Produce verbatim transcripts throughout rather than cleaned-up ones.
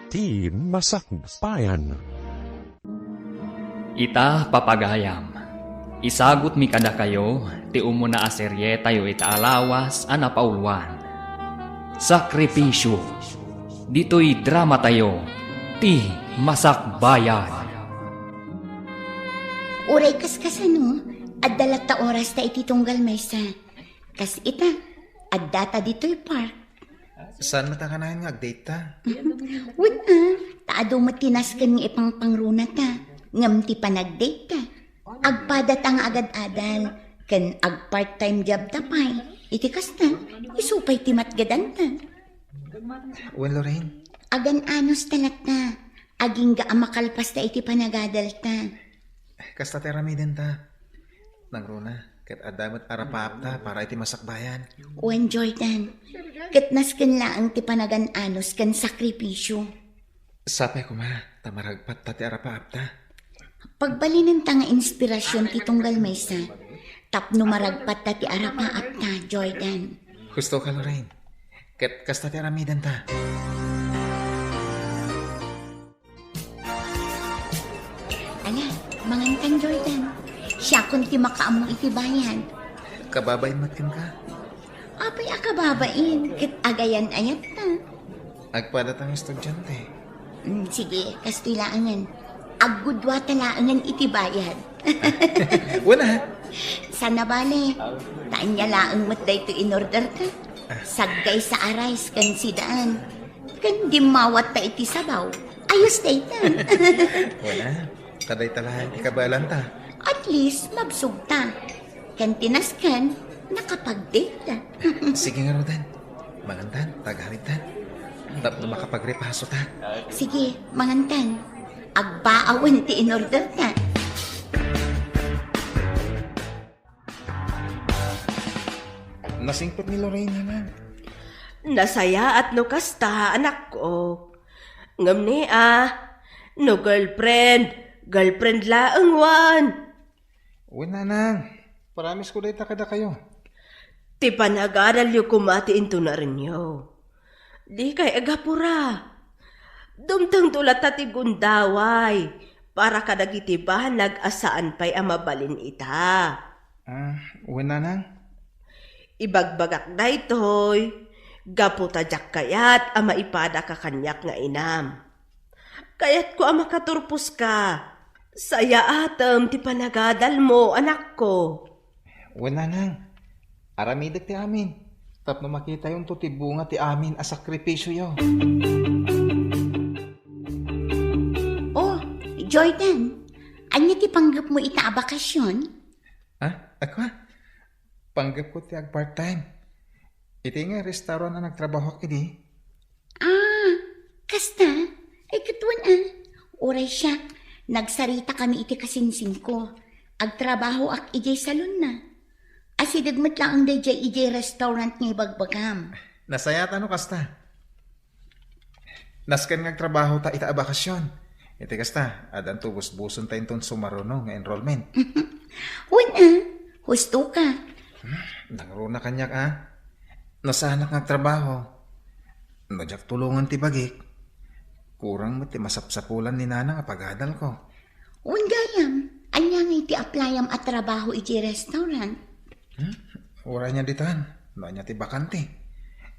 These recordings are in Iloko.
ti Masakbayan. Ita, papagayam, isagutmi kadakayo ti umuna a serietayo ita a lawas a napauluan, Sakripisio. Ditoy dramatayo, ti Masakbayan. Uray kaskasano, adda latta orasta iti tunggal maysa. Kas ita, addata ditoy park. Saan met a kanayon nga agdate ta? Wen a, ta adu met ti nasken nga ipangpangruna ta, ngem ti panagdate ta, agpada ta nga agad-adal, ken agpart-time job ta pay. Iti kasta, isu pay ti matgadan ta. Wen, Lorraine. Agan-anos ta latta, agingga a makalpas ta iti panagadal ta. Kasta ti aramiden ta. Nangruna, ket adda met arapaap ta para iti masakbayan. Wen, Jordan, ket nasken laeng ti panagan-anos ken sakripisio. Sapay koma, ta maragpat ta ti arapaap ta. Pagbalinen ta nga inspirasyon ti tunggal maysa, tapno maragpat ta ti arapaap ta, Jordan. Husto ka, Lorraine. Ket kasta ti aramiden ta. Ala, mangankan, Jordan. Siakon ti makaammo iti bayad. Kababain met kenka. Apay a kababain, ket agayan-ayat ta. Agpada ta nga estudiante. Mm, sige, kastoy laengen. Aggudua ta laengen iti bayad. Wen a. Saan a bale, ta ania laeng met daytoy inorder ta. Saggaysa a rice ken sidaan. Ken dimmawat ta iti sabaw. Ayos dayta. Wen a, ta dayta laeng ti kabaelan ta. At least, mabsog ta. Ken ti nasken, nakapag-date ta. Sige ngaruden. Mangan ta, ta agarid ta. Tapno makapagripaso ta. Sige, mangan ta. Agbaawen ti inorder ta. Nasingpet ni Lorraine, nanang. Nasayaat no kasta, anakko. Ngem ni a, no girlfriend, girlfriend laeng wen. Wen, nanang. Promise ko dayta kadakayo. Ti panagadalyo koma ti intunarenyo. Dikay agapura. Dumtengto latta ti gundaway para kadagiti banag a saan pay a mabalin ita. Ah, wen, nanang. Ibagbagak daytoy, gapu ta diak kayat a maipadaka kaniak nga inam. Kayatko a makaturposka. Sayaatem ti panagadalmo, anakko. Wen, nanang. Aramidek ti amin. Tapno makitayonto ti bunga ti amin a sakripisioyo. Oh, Jordan, ania ti panggepmo ita a bakasion? Ha? Ako? Panggepko ti agpart-time. Iti nga restaurant a nagtrabahoak idi. Ah, kasta? Ay, ket wen a. Uray siak, nagsaritakami iti kasinsingko. Agtrabahoak idiay salonna. Asideg met laeng daydiay idiay restaurant nga ibagbagam. Nasayaat no kasta. Nasken nga agtrabaho ta ita a bakasion. Iti kasta, addanto busbuson ta inton sumaruno nga enrollment. Wen a, husto ka. Hmm, nangruna kaniak a. No saanak nga agtrabaho, no diak tulongen ti bagik, kurang met ti masapsapulan ni nanang a pagadalko. Wen gayam, ania ngay ti applyam a trabaho iti restaurant? Hmm? Uray ania ditan, no ania ti bakante.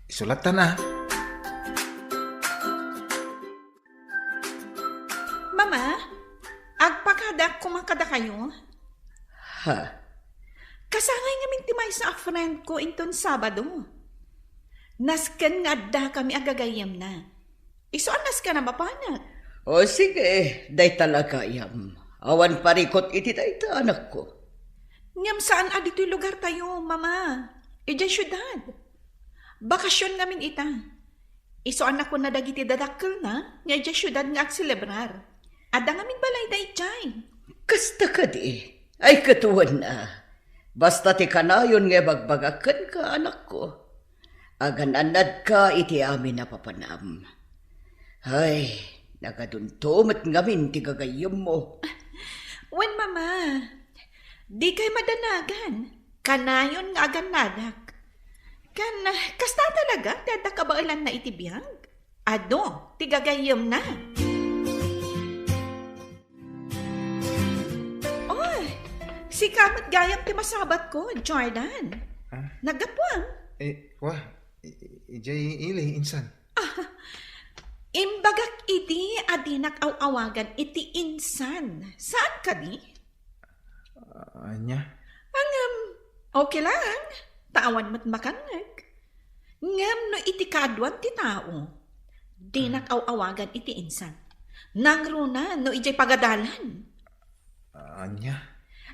Isulattan a. Mama, agpakadak koma kadakayo. Ha? Kasangay ngamin ti maysa a friend ko inton Sabado. Nasken nga addakami a gagayyemna. Isu a nasken a mapanak. O sige, dayta la gayam. Awan parikut iti dayta, anakko. Ngem saan a ditoy lugartayo, Mama. Idiay siudad. Bakasion ngamin ita. Isu a nakuna dagiti dadakkelna nga idiay siudad nga agselebrar. Adda ngamin balayda idiay. Kasta kadi? Ay, ket wen a. Basta ti kanayon nga ibagbagak kenka, anakko. Agan-annadka iti amin a papanam. Ay, nagadunto met ngamin ti gagayyemmo. Wen, Mama. Dikay madanagan. Kanayon nga agannadak. Ken, kasta talaga ti adda kabaelanna iti biag? adu ti gagayyemna. Oy, sika met gayam ti masabatko, Jordan. Ah? Naggapuam? Eh, wa, i-, i-, ijay ili, insan. Imbagak idi a dinak aw-awagan iti insan. Saan kadi? Ah, ania? Ngem, okay lang. Ta awan met makangngeg. Ngem no iti kaaduan ti tao, dinak aw-awagan iti insan. Nangruna no ijay pagadalan. Ah, ania?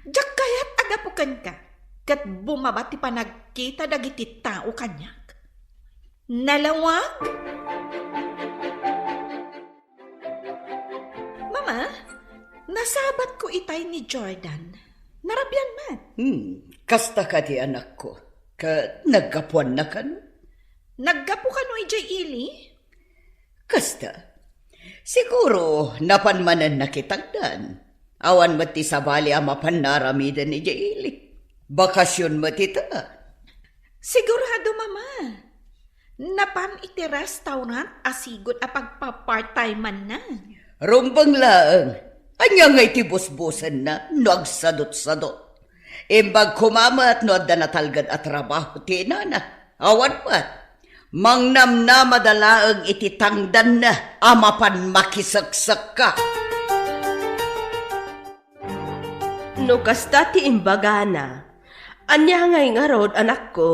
Diak kayat a gapu kenka, ket bumaba ti panagkita dagiti tao kaniak. Nalawag? Mama, nasabatko itay ni Jordan. Narabian met. Hmm, kasta kadi, anakko? Ket naggapuanna kano? Naggapu kano idiay ili? Kasta. Siguro, napan manen nakitangdan. Awan met ti sabali a mapan naaramiden idiay ili. Bakasion met ita. Sigurado, Mama. Napan iti restaurant a sigud a pagpa-part-time-anna. Rumbeng laeng. Ania ngay ti busbusenna no agsadutsadut? Imbag koma met no adda natalged a trabaho ti inana. Awan met. Mangnamnamada laeng iti tangdanna a mapan makiseksekka. No kasta ti imbagana, ania ngay ngarud, anakko?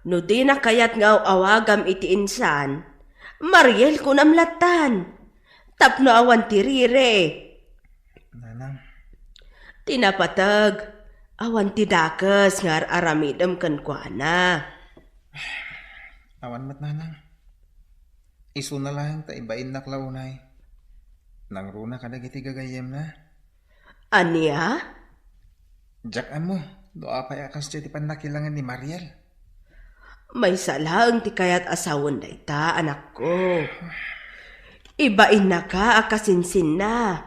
No dina kayat nga aw-awagam iti insan, Mariel kunam lattan, tapno awan ti rire. Nanang. Ti napateg, awan ti dakes nga ar-aramidem kenkuana. Awan met, Nanang. Isuna laeng ta ibainnak la unay. Nangruna kadagiti gagayyemna. Ania? Diak ammo no apay a kasdiay ti pannakilangen ni Mariel. Maysa laeng ti kayat a sawen dayta, anakko. Ibainnaka a kasinsinna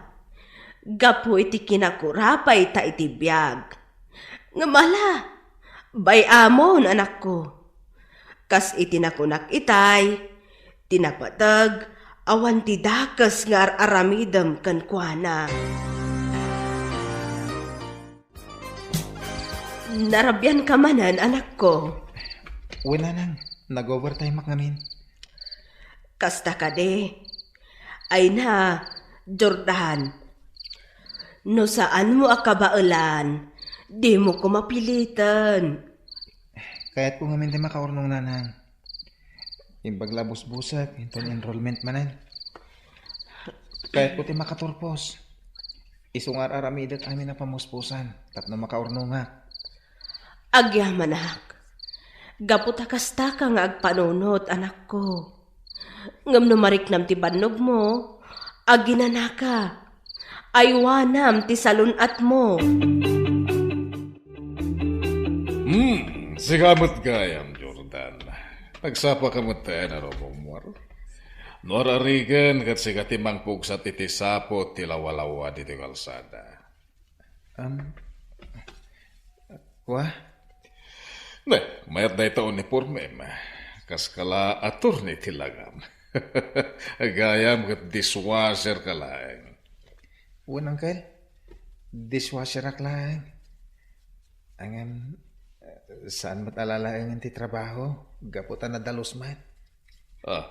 gapu iti kinakurapay ta iti biag. Ngem ala, bay-amon, anakko. Kas iti nakunak itay, ti napateg, awan ti dakes nga ar-aramidem kenkuana. Narabianka manen, anakko. Wen, Nanang, nag-overtime-ak ngamin. Kasta kadi. Ay na, Jordan. No saanmo a kabaelan, dimo koma piliten. Kayatko ngamin ti makaurnong, Nanang. Imbag la busbusek, inton enrollment manen. Kayatko ti makaturpos. Isu nga ar-aramidek amin a pamuspusan, tapno makaurnongak. Agyamanak. Gapu ta kastaka nga agpanunot, anakko. Ngem no mariknam ti bannogmo, aginanaka. Aywanam ti salun-atmo. Hmm, sika met gayam, Jordan. Nagsapaka met ta a rummuar. No ar-arigen, ket sika ti mangpugsat iti saput ti lawalawad iti kalsada. Am, kua? Ne, mayat dayta uniformem. Kas kala attorney ti langam. Gayam ket dishwasher ka laeng. Wen, uncle. Dishwasherak laeng. Ngem, saan met a lalaengen ti trabaho, gapu ta nadalus met. Ah,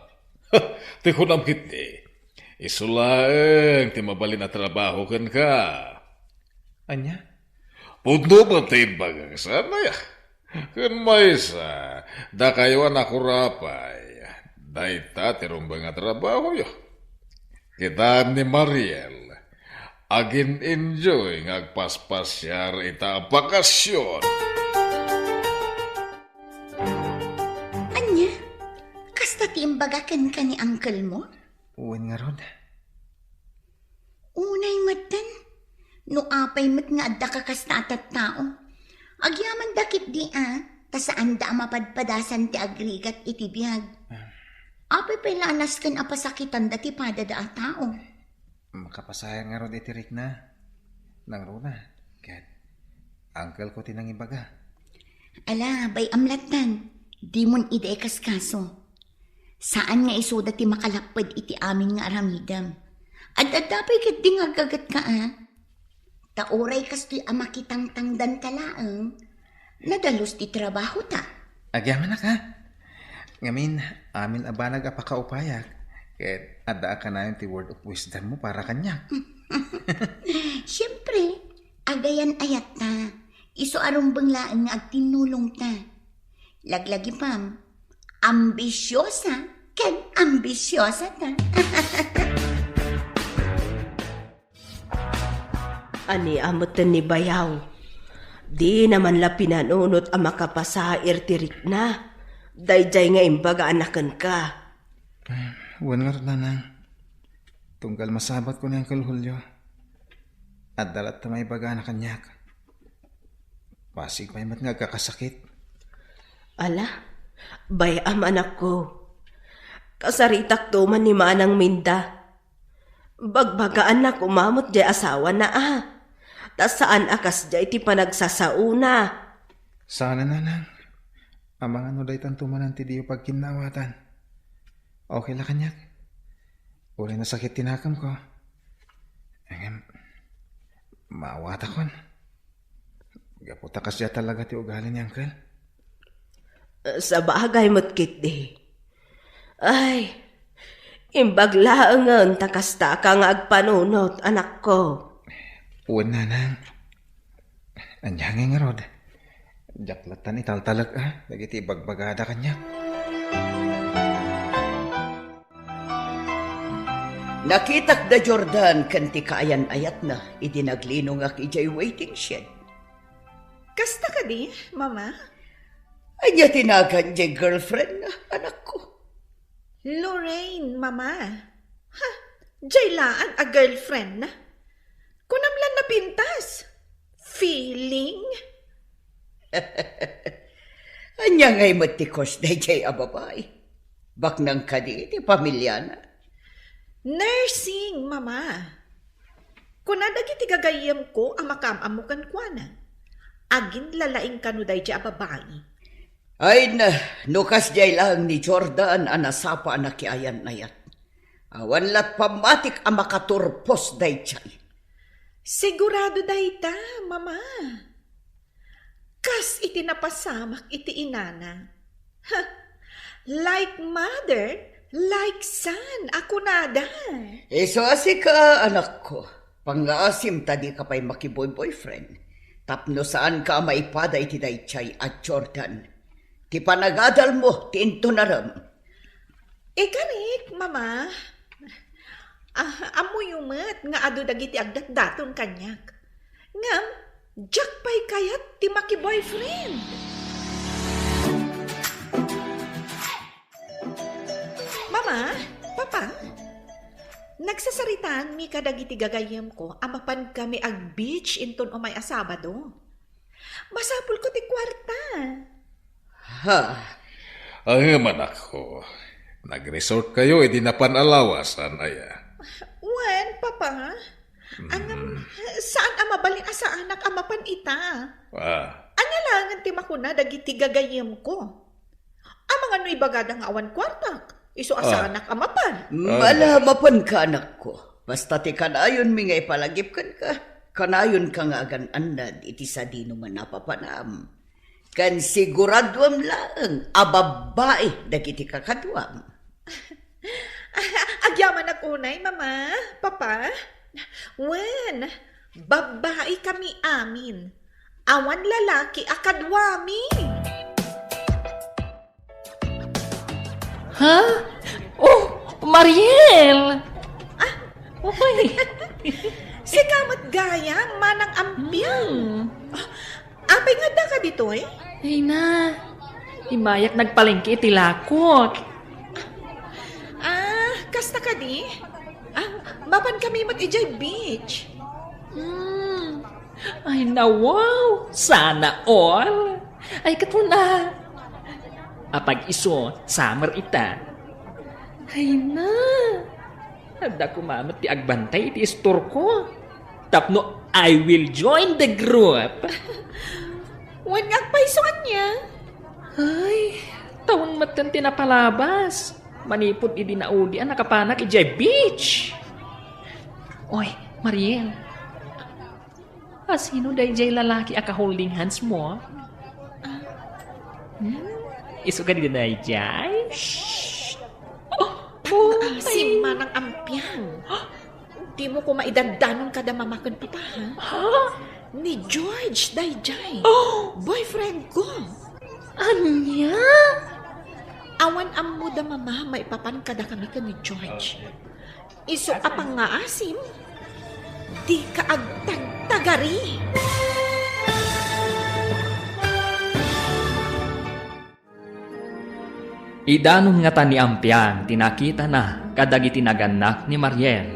ti kunam ketdi, isu laeng ti mabalin a trabaho kenka. Ania? Pudno met ti imbagak, saan aya? Ken maysa, dakayo a nakurapay, dayta ti rumbeng a trabahoyo. Kitaem ni Mariel, agin-enjoy nga agpaspasiar ita a bakasion. Ania? Kasta ti imbaga kenka ni uncle mo? Wen ngarud. Unay metten, no apay met nga adda ka kasta a tattao, agyamanda ketdi a, ta saanda a mapadpadasan ti agrigat iti biag. Ah. Apay pay la a nasken a pasakitanda ti padada a tao? Makapasayan ngarud iti rikna. Nangruna, ket uncle ko ti nangibaga. Ala, bay-am lattan, dimon ida ikaskaso. Saan nga isuda ti makalapped iti amin nga aramidem. Ad-adda pay ketdi nga aggagetka, a? Ta uray kastoy a makitangtangdanta laeng, nadalus ti trabahota. Agyamanak, a? Ngamin, amin a banag a pakaupayak, ket adda a kanayon ti word of wisdom mo para kaniak. Siempre, agayan-ayatta. Isu a rumbeng laeng nga agtinnulongta. Laglagipem, ambisiosa ken ambisiosata. Ania metten ni bayaw? Dina man la pinanunot a makapasair ti rikna. Daydiay nga imbagaanna kenka. Wen ngarud, nanang. Tunggal masabatko ni Uncle Julio, adda latta maibagana kaniak. Basig pay met nga agkakasakit. Ala, bay-am, anakko. Kasaritakto man ni Manang Minda. Bagbagaanna koma met diay asawana, a. Ta saan a kasdiay ti panagsasaona. Saan a, nanang. Amangan no daytanto manen ti diyo pagkinnawatan. Okay la kaniak. Uray nasakit ti nakemko. Ngem, maawatakon. Gapu ta kasdiay talaga ti ugali ni Uncle. Sabagay met ketdi. Ay, imbag laengen ta kastaka nga agpanunot, anakko. Wen, nanang. Ania ngay ngarud? Diak lattan italtalek, a, dagiti ibagbagada kaniak. Nakitak da Jordan ken ti kaayan-ayatna idi naglinongak idiay waiting shed. Kasta kadi, Mama? Ania ti nagan diay girlfriend, anakko? Lorraine, Mama. Ha, diay laan a girlfriend na. Kunam lan napintas. Feeling? Ania ngay met ti course daydiay a babai? Baknang kadi ti pamiliana? Nursing, Mama. Kuna dagiti gagayyemko a makaam-ammo kenkuana, aginlalaing kano daydiay a babai. Ay na, no kasdiay laeng ni Jordan a nasapa a nakiayan-ayat, awan lat pammatik a makaturpos daydiay. Sigurado dayta, Mama. Kas iti napasamak iti inana. Ha, like mother, like son a kunada. Isu a sika, anakko, pangngaasim ta dika pay makiboy-boyfriend tapno saanka a maipada iti daydiay a Jordan. Ti panagadalmo ti intunarem. Ikarik, Mama. Ah, ammoyo met nga adu dagiti agdatdaton kaniak. Ngem, diak pay kayat ti makiboyfriend. Mama, Papa, nagsasaritaanmi kadagiti gagayyemko a mapankami ag-beach inton umay a Sabado. Masapulko ti kuarta. Ha? Ay, manakko. Nag-resort kayo, idi napan a lawasan, aya? Wen, Papa. Angam, saan a mabalin a saanak a mapan ita? Ah. Ania laengen ti makuna dagiti gagayyemko? Amangan no ibagada nga awan kuartak, isu a saanak a mapan. Ala, mapanka, anakko. Basta ti kanayonmi nga ipalagip kenka, kanayonka nga agan-annad iti sadino nga napapanam. Ken siguraduem laeng a babbai dagiti kakaduam. Agyamanak unay, Mama, Papa. Wen, babbai kami amin. Awan lalaki a kaduami. Ha? Oh, Mariel! Ah? Uy! Sika met gayam, manang Ampiang. Hmm. Ah, apay nga addaka ditoy? Ay na, immayak nagpalengke iti lakok. Ah, kasta kadi? Ah, mapan kami met idiay beach. Hmm. Ay na, wow! Sana all! Ay, ket kuna. Apag-isu, summer ita. Ay na! Adda koma met ti agbantay iti istorko. Tapno I will join the group. Wen nga agpayso ania? Ay, tawen metten ti napalabas. Manipud idi naudi a nakapanak idiay beach. Oy, Mariel. Asino daydiay lalaki a ka-holding hands mo? Hmm? Isu kadi daydiay? Shh! Oh, oh, Asim, ay. Manang Ampiang. Dimo koma idandanon kada mama ken papa, ha? Ha? Ni George daydiay. Oh! Boyfriend ko. Ania? Awan ammo da mama maipapan kadakami ken ni George. Isu a pangngaasim, dika agtagtagari. Idanon ngata ni Ampiang ti nakitana kadagiti nagannak ni Mariel.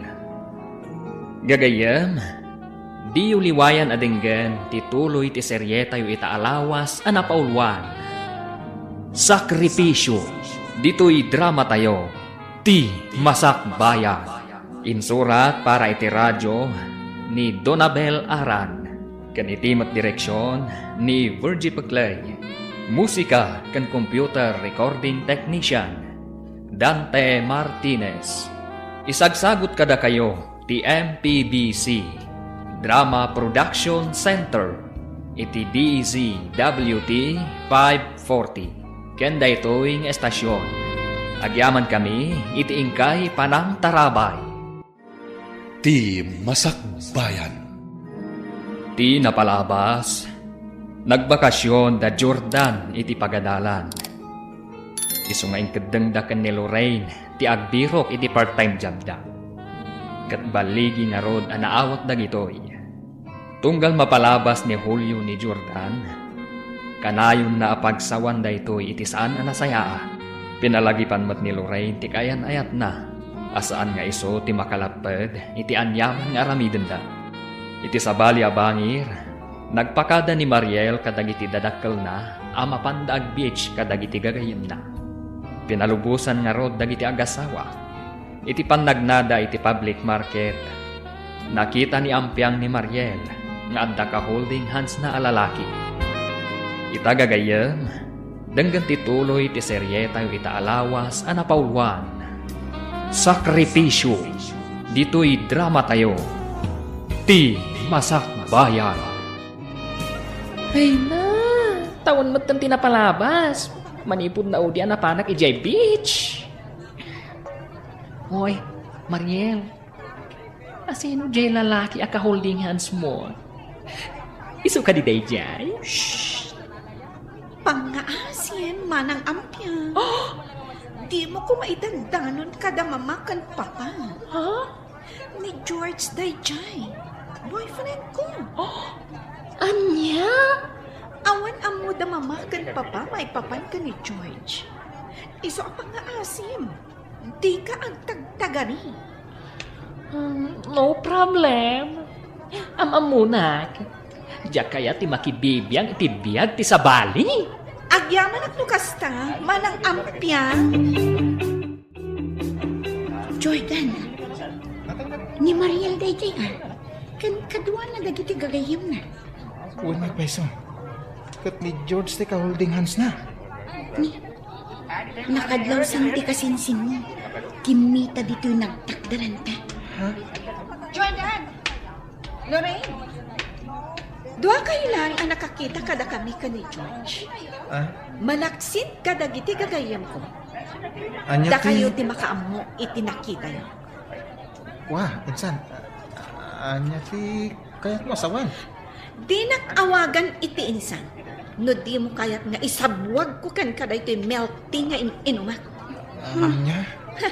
Gagayyem, diyo liwayan a denggen ti tuloy ti serietayo ita a lawas a napauluan, Sakripisyo. Ditoy dramatayo, Ti Masakbayan. Insurat para iti radyo ni Donabel Aran. Ken iti met direksion ni Virgie Peclay. Musika ken computer recording technician, Dante Martinez. Isagsagut kadakayo ti M P B C Drama Production Center iti D Z W T five forty. Ken daytoy nga estasion, agyamankami iti inkay panangtarabay. Ti Masakbayan. Ti napalabas, nagbakasion da Jordan iti pagadalan. Isu nga inkeddengda ken ni Lorraine ti agbirok iti part-time jobda. Ket balligi ngarud a naawat dagitoy. Tunggal mapalabas ni Julio ni Jordan, kanayonna a pagsawan daytoy iti saan a nasayaa. Pinalagipan met ni Lorraine ti kaayan-ayatna a saan nga isu ti makalapped iti aniaman nga aramidenda. Iti sabali a bangir, nagpakada ni Mariel kadagiti dadakkelna a mapanda agbeach kadagiti gagayyemna. Pinalubosan ngarud dagiti agassawa. Iti pannagnada iti public market, nakita ni Ampiang ni Mariel nga adda ka-holding handsna a lalaki. Ita gagayyem, denggen ti tuloy ti serietayo ita a lawas a napauluan, Sakripisyo. Ditoy dramatayo, Ti Masakbayan. Ay na, tawen metten ti napalabas. Manipud naudi a napanak idiay beach. Hoy, Mariel, asino diay lalaki a ka-holding hands mo? Isu kadi daydiay? Shh! Pangngaasim, Manang Ampiang. Oh! Dimo koma idandanon kada mama ken papa. Ha? Ni George daydiay. Boyfriend ko. Oh! Ania? Awan ammo da mama ken papa maipapan ken ni George. Isu a pangngaasim. Dika agtagtagari. Hmm, no problem. Am-ammonak. Diak kayat ti makibibiang iti biag ti sabali. Agyamanak no kasta, Manang Ampiang. Jordan, ni Mariel daydiay, a. Ken kaduana dagiti gagayyemna. Wen nga payso. Ket ni George ti ka-holding handsna. Ni, nakadlawsan ti kasinsinmo. Kimmita ditoy nagtakderanta. Ha? Jordan! Lorraine! Dua kayo lang a nakakita kadakami ken ni George. Ah? Malaksid kadagiti gagayyemko. Ania ti Dakayo ti makaammo iti nakitayo. Wa, insan. Ania ti kayatmo a sawen? Dinak awagan iti insan. No dimo kayat nga isabwagko kenka daytoy milk tea nga in-inumak. Ania?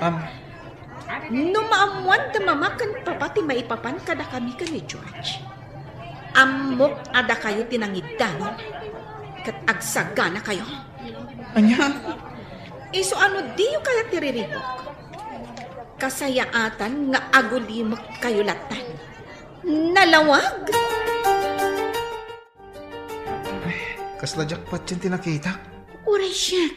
Am, No maammoan da mama ken papa ti maipapan kadakami ken ni George, ammok a dakayo ti nangiddanon ket agsaganakayo. Ania? Isu a no diyo kayat ti riribuk, kasayaatan nga agulimekkayo lattan. Nalawag! Kasla diak patien ti nakitak. Uray siak.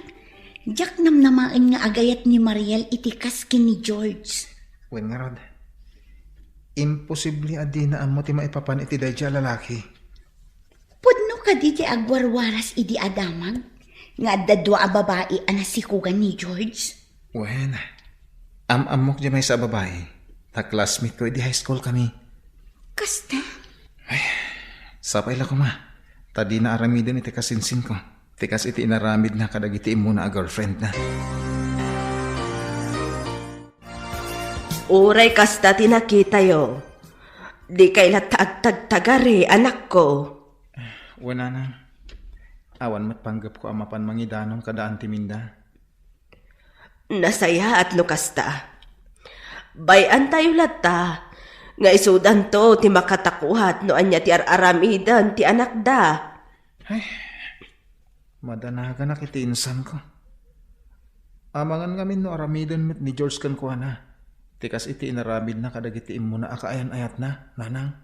Diak namnamaen nga agayat ni Mariel iti kas ken ni George. Wen ngarud, imposible a dina ammo ti maipapan iti daydiay a lalaki. Pudno kadi ti agwarwaras idi a damag nga adda dua a babai a nasikogan ni George? Wen, am-ammok diay maysa a babai. Ta classmate ko idi high school kami. Kasta? Sapay la koma. Ta dina aramiden iti kasinsin ko. Ti kas iti inaramidna kadagiti immuna a girlfriend na. Uray kasta ti nakitayo, dikay latta agtagtagari, anakko. Wen, nanang. Awan met panggepko a mapan mangidanon kada Auntie Minda. Nasayaat no kasta. Bay-antayo latta nga isudanto ti makatakuat no ania ti ar-aramiden ti anakda. Ay, madanaganak iti insanko. Amangan ngamin no aramiden met ni George kenkuana ti kas iti inaramidna kadagiti immuna a kaayan-ayatna, nanang.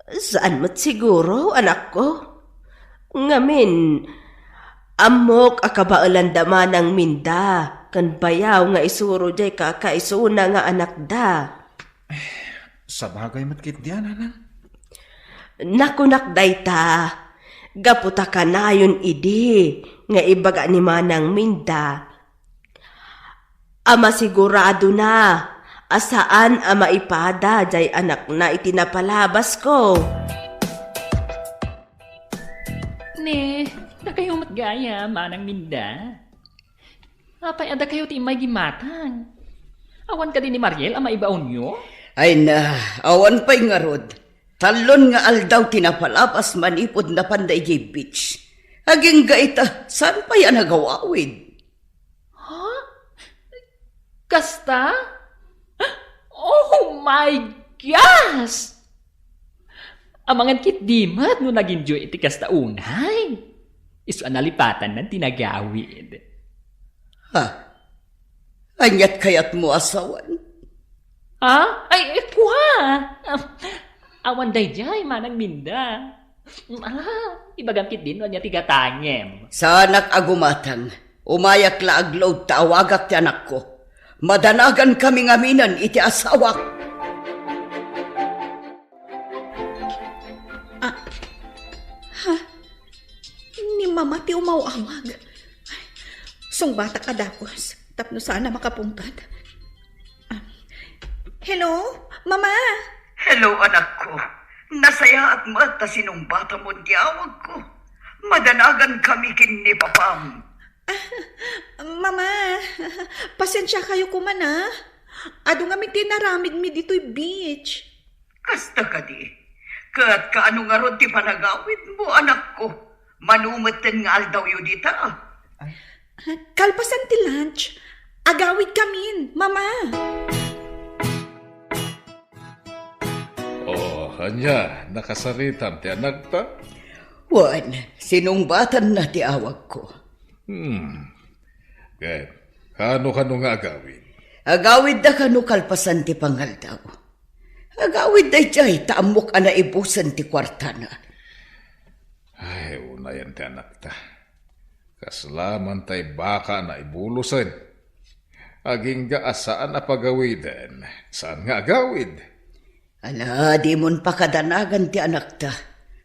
Saan met siguro, anakko. Ngamin, ammok a kabaelanda manang Minda ken bayaw nga isuro diay kakaisuna nga anakda. Sabagay met ketdi, nanang. Nakunak dayta, gapu ta kanayon idi nga ibaga ni manang Minda a masiguradona a saan a maipada jay anakna iti napalabasko. Ne, dakayo met gayam, manang Minda. Apay a dakayo ti immay gimatang? Awan kadi ni Mariel a maibaonyo? Ay na, awan pay ngarud. Tallon nga aldaw ti napalabas manipud napanda idiay beach. Agingga ita, saan pay a nagawawid? Ha? Kasta? Oh my gosh! Amangan ketdi met no nag-enjoy iti kasta unay. Isu a nalipatanna ti nagawid. Ha? Aniat kayatmo a sawen? Ha? Ay, eh, kua! Awan daydiay, manang Minda. Ala, ibagam ketdi no ania ti gatangem. Saanak a gumatang. Umayak la agload ta awagak ti anakko. Madanagankami ngaminen iti asawak. Ah, ha? Ni Mama ti umaw-awag. Sungbatak a dagus, tapno saan a makapungtot. Ah, hello, Mama? Hello, anakko. Nasayaat met ta sinungbatamon ti awagko. Madanagankami ken ni Papam. Ah, Mama, pasensiakayo koma, a. Adu ngamin ti inaramidmi ditoy beach. Kasta kadi? Ket kaano ngarud ti panagawidmo, anakko? Mano metten nga aldawyo dita? Kalpasan ti lunch, agawidkamin, Mama. Oh, ania, nakasaritam ti anakta? Wen, sinungbatanna ti awagko. Hmm. Ket, kano-kano nga agawid? Agawidda kano kalpasan ti pangaldaw. Agawidda idiay ta ammok a naibusen ti kuartana. Ay, unayen ti anakta. Kasla man tay baka a naibulosen. Agingga a saan a pagawiden, saan nga agawid. Ala, dimon pakadanagan ti anakta.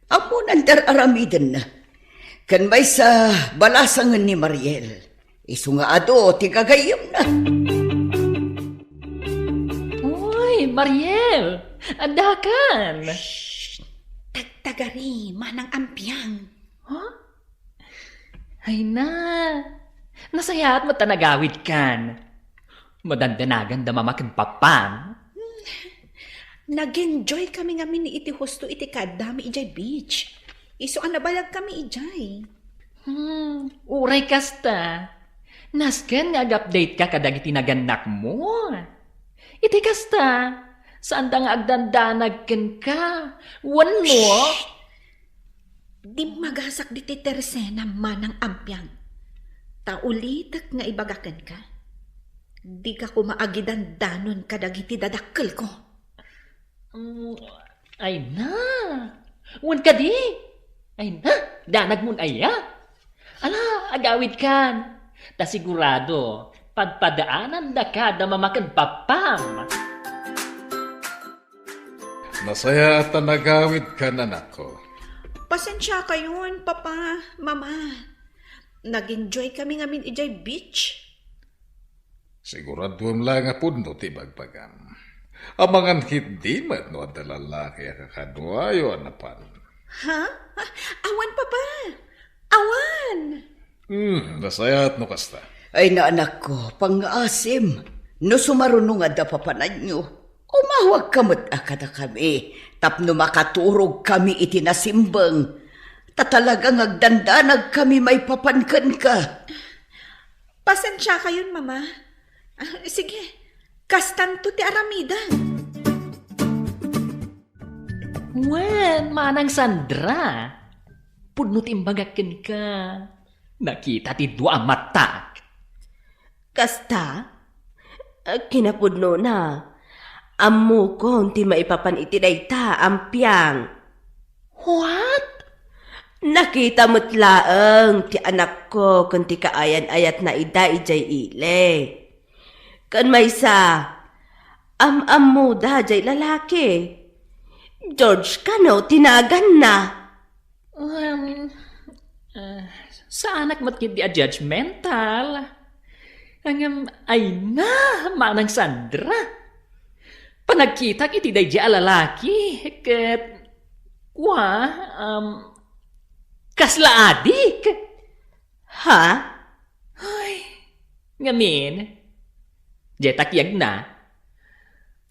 Ammonan ti ar-aramidenna. Ken maysa, balasangen ni Mariel. Isu nga adu ti gagayyemna. Uy, Mariel! Addakan! Shh! Tagtagari, manang Ampiang. Huh? Ay na, nasayaat met ta nagawidkan. Madandanaganda Mama ken Papam. Nag-enjoy kami ngamin iti husto iti kaaddami idiay beach. Isu a nabayagkami idiay. Hmm, uray kasta. Nasken nga ag-update ka kadagiti nagannakmo. Iti kasta, saanda nga agdandanag kenka. Wenno? Shh! Dimmagasak ditoy Teresena, manang Ampiang. Ta ulitek nga ibaga kenka, dika koma agidandanon kadagiti dadakkelko. Mm, ay na. Wen kadi? Ay na, danagmon aya? Ala, agawidkan. Ta sigurado, padpadaanandaka da Mama ken Papam. Nasayaat ta nagawidkan, anakko. Pasensiakayon, Papa, Mama. Nag-enjoy kami ngamin idiay beach. Siguraduem laeng a pudno ti ibagbagam. Amangan ketdi met no adda lalaki a kakaduayo a napan. Ha? Ah, awan, Papa. Awan. Hmm, nasayaat no kasta. Ay, anakko, pangngaasim. No sumaruno nga adda papananyo, umawagka met a kadakami tapno makaturogkami iti nasimbeng. Ta talaga nga agdandanagkami maipapan kenka. Pasensiakayon, Mama. Ah, sige, kastanto ti aramidek. Wen, Manang Sandra, pudno ti imbagak kenka. Nakita ti dua a matak. Kasta? Kinapudnona, ammokon ti maipapan iti dayta a ampiang. What? Nakita met laeng ti anakko ken ti kaayan-ayatna ida idiay ili. Ken maysa, am-ammoda jay lalaki. George kano ti naganna? Um, ah, saanak met ketdi a judgmental. Ngem, ay na, Manang Sandra. Panagkitak iti daydiay a lalaki, ket, kua, um, kasla adik. Ha? Ay, ngamin, diay takiagna,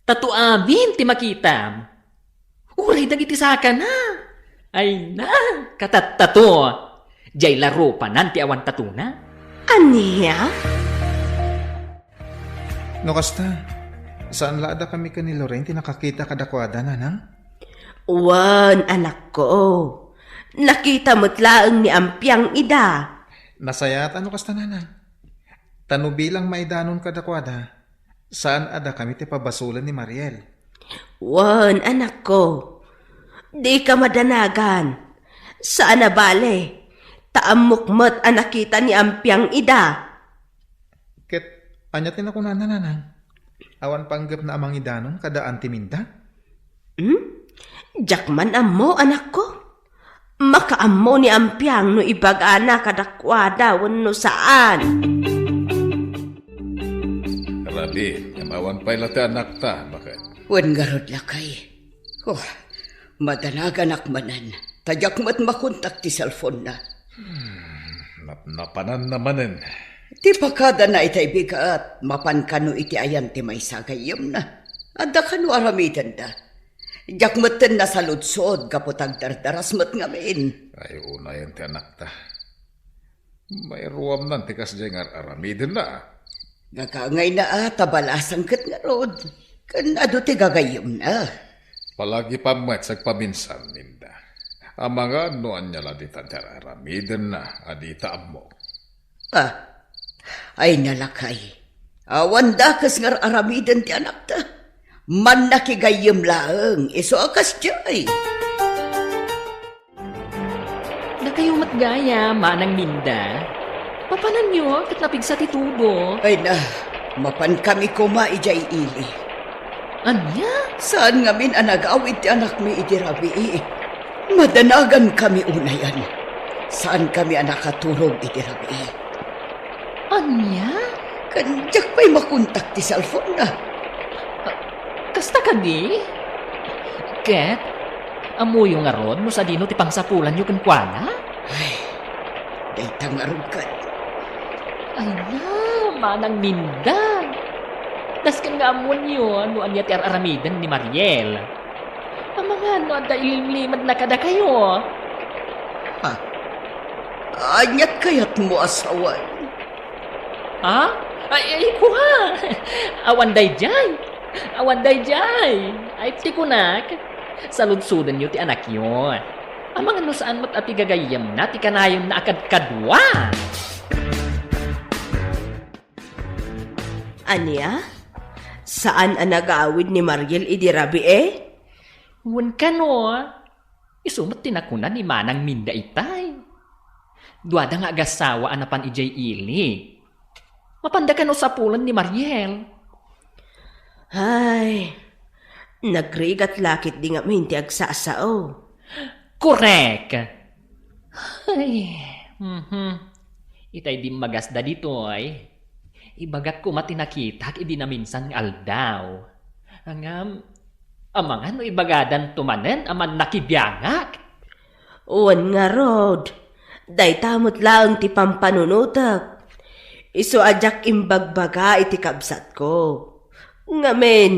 tato amin ti makitam. Uray dagiti sakana. Ay na, katattato. Diay la rupanan ti awan tatona. Ania? No kasta, saan la a dakami ken ni Lorraine ti nakakita kadakuada, nanang? Wen, anakko. Nakita met laeng ni ampiang ida. Nasayaat a no kasta, nanang. Ta no bilang maidanon kadakuada, saan a dakami ti pabasolen ni Mariel. Wen, anakko. Dika madanagan. Saan a bale. Ta ammok met a nakita ni ampiang ida. Ket ania ti nakunana, nanang? Awan panggepna a mangidanon kada Auntie Minda? Hmm? Diak man ammo, anakko. Makaammo ni ampiang no ibagana kadakuada wenno saan. Rabii, ngem awan pay la ti anakta, baket. Wen ngarud, lakay. Oh, madanaganak manen, ta diak met makontak ti cellphone-na. Hmm, napnapananna manen. Ti pakadana itay bigat, mapan kano iti ayan ti maysa a gayyemna. Adda kano aramidenda. Diak metten nasaludsod gapu ta agdardaras met ngamin. Ay, unayen ti anakta. Mairuamnan ti kasdiay nga ar-aramidenna. Gagangayna a ta balasan ket ngarud, ken adu ti gagayyemna. Palagipam met sagpaminsan, Minda. Amangan no ania la dita ti ar-aramidenna a dita ammo. Ah, ay na, lakay. Awan dakes nga ar-aramiden ti anakta. Mannakigayyem laeng, isu a kasdiay. Dakayo met gayam, Manang Minda. Papananyo ket napigsa ti tudo. Ay na, mapankami koma idiay ili. Ania? Saan ngamin a nagawid ti anakmi idi rabii. Madanagankami unayen. Saankami a nakaturog idi rabii. Ania? Ken diak pay makontak ti cellphone-na. Kasta kadi? Ket, ammoyo ngarud no sadino ti pangsapulanyo kenkuana? Ay, dayta ngarud ket. Ay na, Manang Minda. Dasken nga ammonyo no ania ti ar-aramiden ni Mariel. Amangan no adda ilimlimedna kadakayo. Ha? Aniat kayatmo a sawen? Ha? Ay, ay, kua! Awan daydiay! Awan daydiay! Ay, ti kunak, saludsodenyo ti anakyo. Amangan no saan met a ti gagayyemna ti kanayonna a kadkadua. Ania? Saan a nagawid ni Mariel idi rabii? Wen kano, isu met ti nakuna ni Manang Minda itay. Duada nga agasawa a napan idiay ili. Mapanda kano sapulen ni Mariel? Ay, nagrigat la ketdi ngamin ti agsasao. Korek! Ay, mhm. Itay dimmagasda ditoy. Ibagak koma ti nakitak idi naminsan nga aldaw. Ngem, amangan no ibagadanto manen a mannakibiangak? Wen ngarud, dayta met laeng ti pampanunotek. Isu a diak imbagbaga iti kabsatko. Ngamin,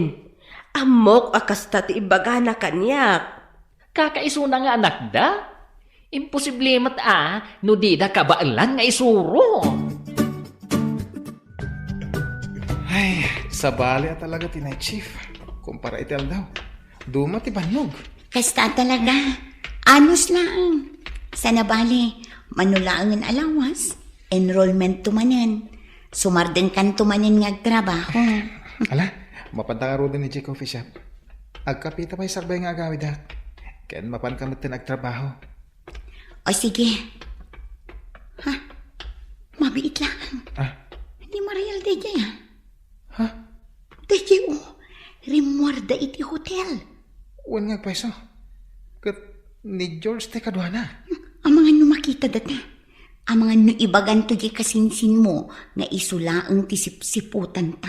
ammok a kasta ti ibagana kaniak. Kakaisuna nga anakda? Imposible met a no dida kabaelan nga isuro. Ay, sabali a talaga ti night shift. Kumpara iti aldaw, duma ti bannog. Kasta talaga. Anus laeng. Sana bali, mano laengen a lawas, enrollment to manen. Sumardengkanto manen nga agtrabaho. Ala, mapanta ngaruden idiay coffee shop. Agkapita pay sakbay nga agawidak. Ken mapanka metten agtrabaho. O sige. Ha? Mabiit laeng. Ah? Ni Mariel daydiay, ah. Ha? Daydiay, o. Rimmuarda iti hotel. Wen nga agpayso. Ket ni George ti kaduana. Amangan no makita data. Amangan no ibaganto diay kasinsinmo nga isu laeng ti sipsiputanta.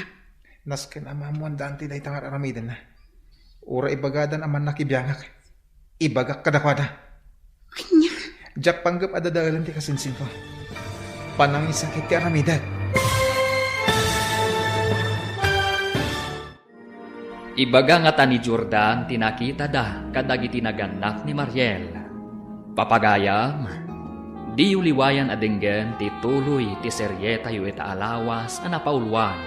Nasken a maammoandaan ti dayta nga ar-aramidenna. Uray ibagadan a mannakibiangak. Ibagak kadakuada. Ania? Diak panggep a dadaelen ti kasinsinko. Panangisakit ti aramidek. Ibaga ngata ni Jordan ti nakitada kadagiti nagannak ni Mariel. Papagayam, diyo liwayan a denggen ti tuloy ti serietayo ita a lawas a napauluan,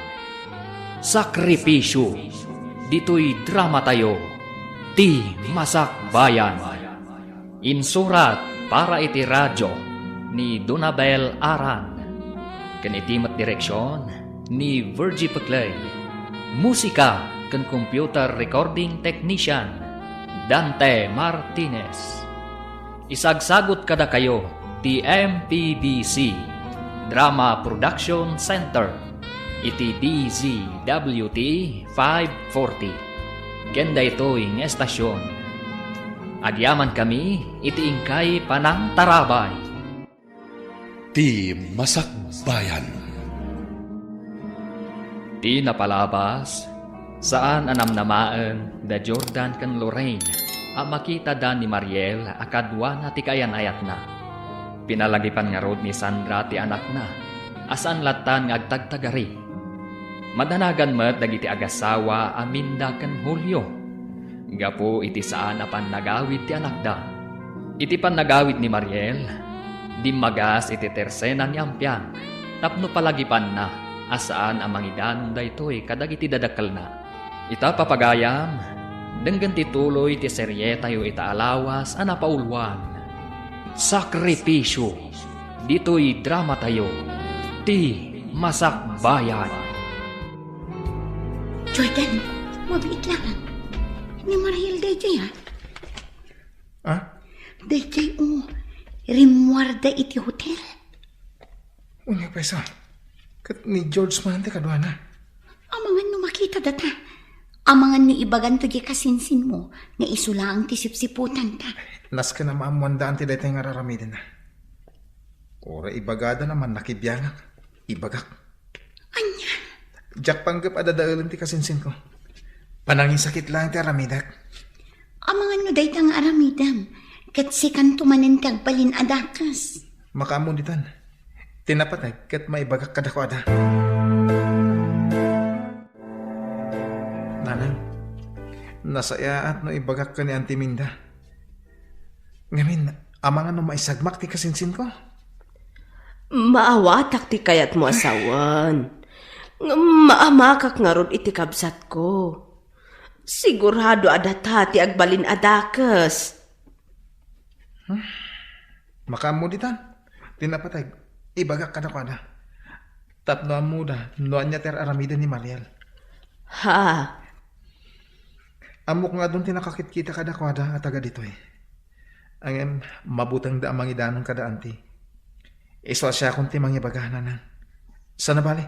Sakripisyo, ditoy dramatayo, Ti Masakbayan. Insurat para iti radio ni Donabel Aran, ken iti met direksion ni Virgie Peclay. Musika ken computer recording technician, Dante Martinez. Isagsagut kadakayo ti M P B C Drama Production Center iti D Z W T five forty. Ken daytoy nga estasion, agyamankami iti inkay panangtarabay. Ti Masakbayan. Ti napalabas, saan a namnamaen da Jordan ken Lorraine a makitada ni Mariel a kaduana ti kaayan-ayatna. Pinalagipan ngarud ni Sandra ti anakna a saan lattan nga agtagtagari. Madanagan met dagiti agasawa a Minda ken Julio. Gapu iti saan a pannagawid ti anakda. Iti pannagawid ni Mariel, dimmagas iti tersena ni Ampiang tapno palagipanna a saan a mangidanon daytoy kadagiti dadakkelna. Ita, papagayam, denggen ti tuloy ti serietayo ita a lawas a napauluan, Sakripisyo, ditoy dramatayo, Ti Masakbayan. Jordan, mabiit lang. Ni Mariel daydiay, ah. Ah? Daydiay, o. Rimmuarda iti hotel. Unya, payso. Ket ni George man ti kaduana. Amangan no makita data. Amangan no ibaganto diay kasinsinmo nga isu laeng ti sipsiputanta. Nasken a maammoandaan ti daytoy nga ar-aramidenna. Uray ibagada a mannakibiangak. Ibagak. Ania? Diak panggep a dadaelen ti kasinsinko. Panangisakit laeng ti aramidek. Amangan no dayta nga aramidem, ket sikanto manen ti agbalin a dakes. Makaammo ditan. Ti napateg ket maibagak kadakuada. Nanang, nasayaat no ibagak ken ni Auntie Minda. Ngamin, amangan no maisagmak ti kasinsinko? Maawatak ti kayatmo a sawen. Ngem maamakak ngarud iti kabsatko. Sigurado a data ti agbalin a dakes. Hmm? Makaammo ditan. Ti napateg, ibagak kadakuada. Tapno ammoda no ania ti ar-aramiden ni Mariel. Ha? Ammok nga adun ti nakakitkita kadakuada a taga ditoy. Ngem mabutengda a mangidanon kada anti. Isu a siakon ti mangibaga, nanang. Sana bale,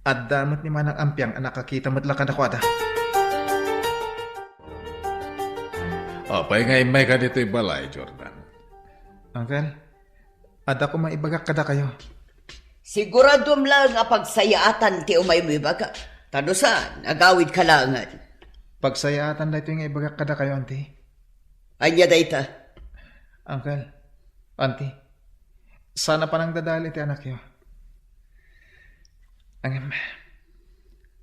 adda met ni Manang Ampiang a nakakita met la kadakuada. Apay nga immayka ditoy balay, Jordan? Uncle, adda koma ibagak kadakayo. Siguradom laeng a pagsayaatan ti umaymo ibaga. Ta no saan, agawidka laengen. Pagsayaatan daytoy nga ibagak kadakayo, Auntie. Ania dayta? Uncle, Auntie, saan a panangdadael iti anakyo. Ngem,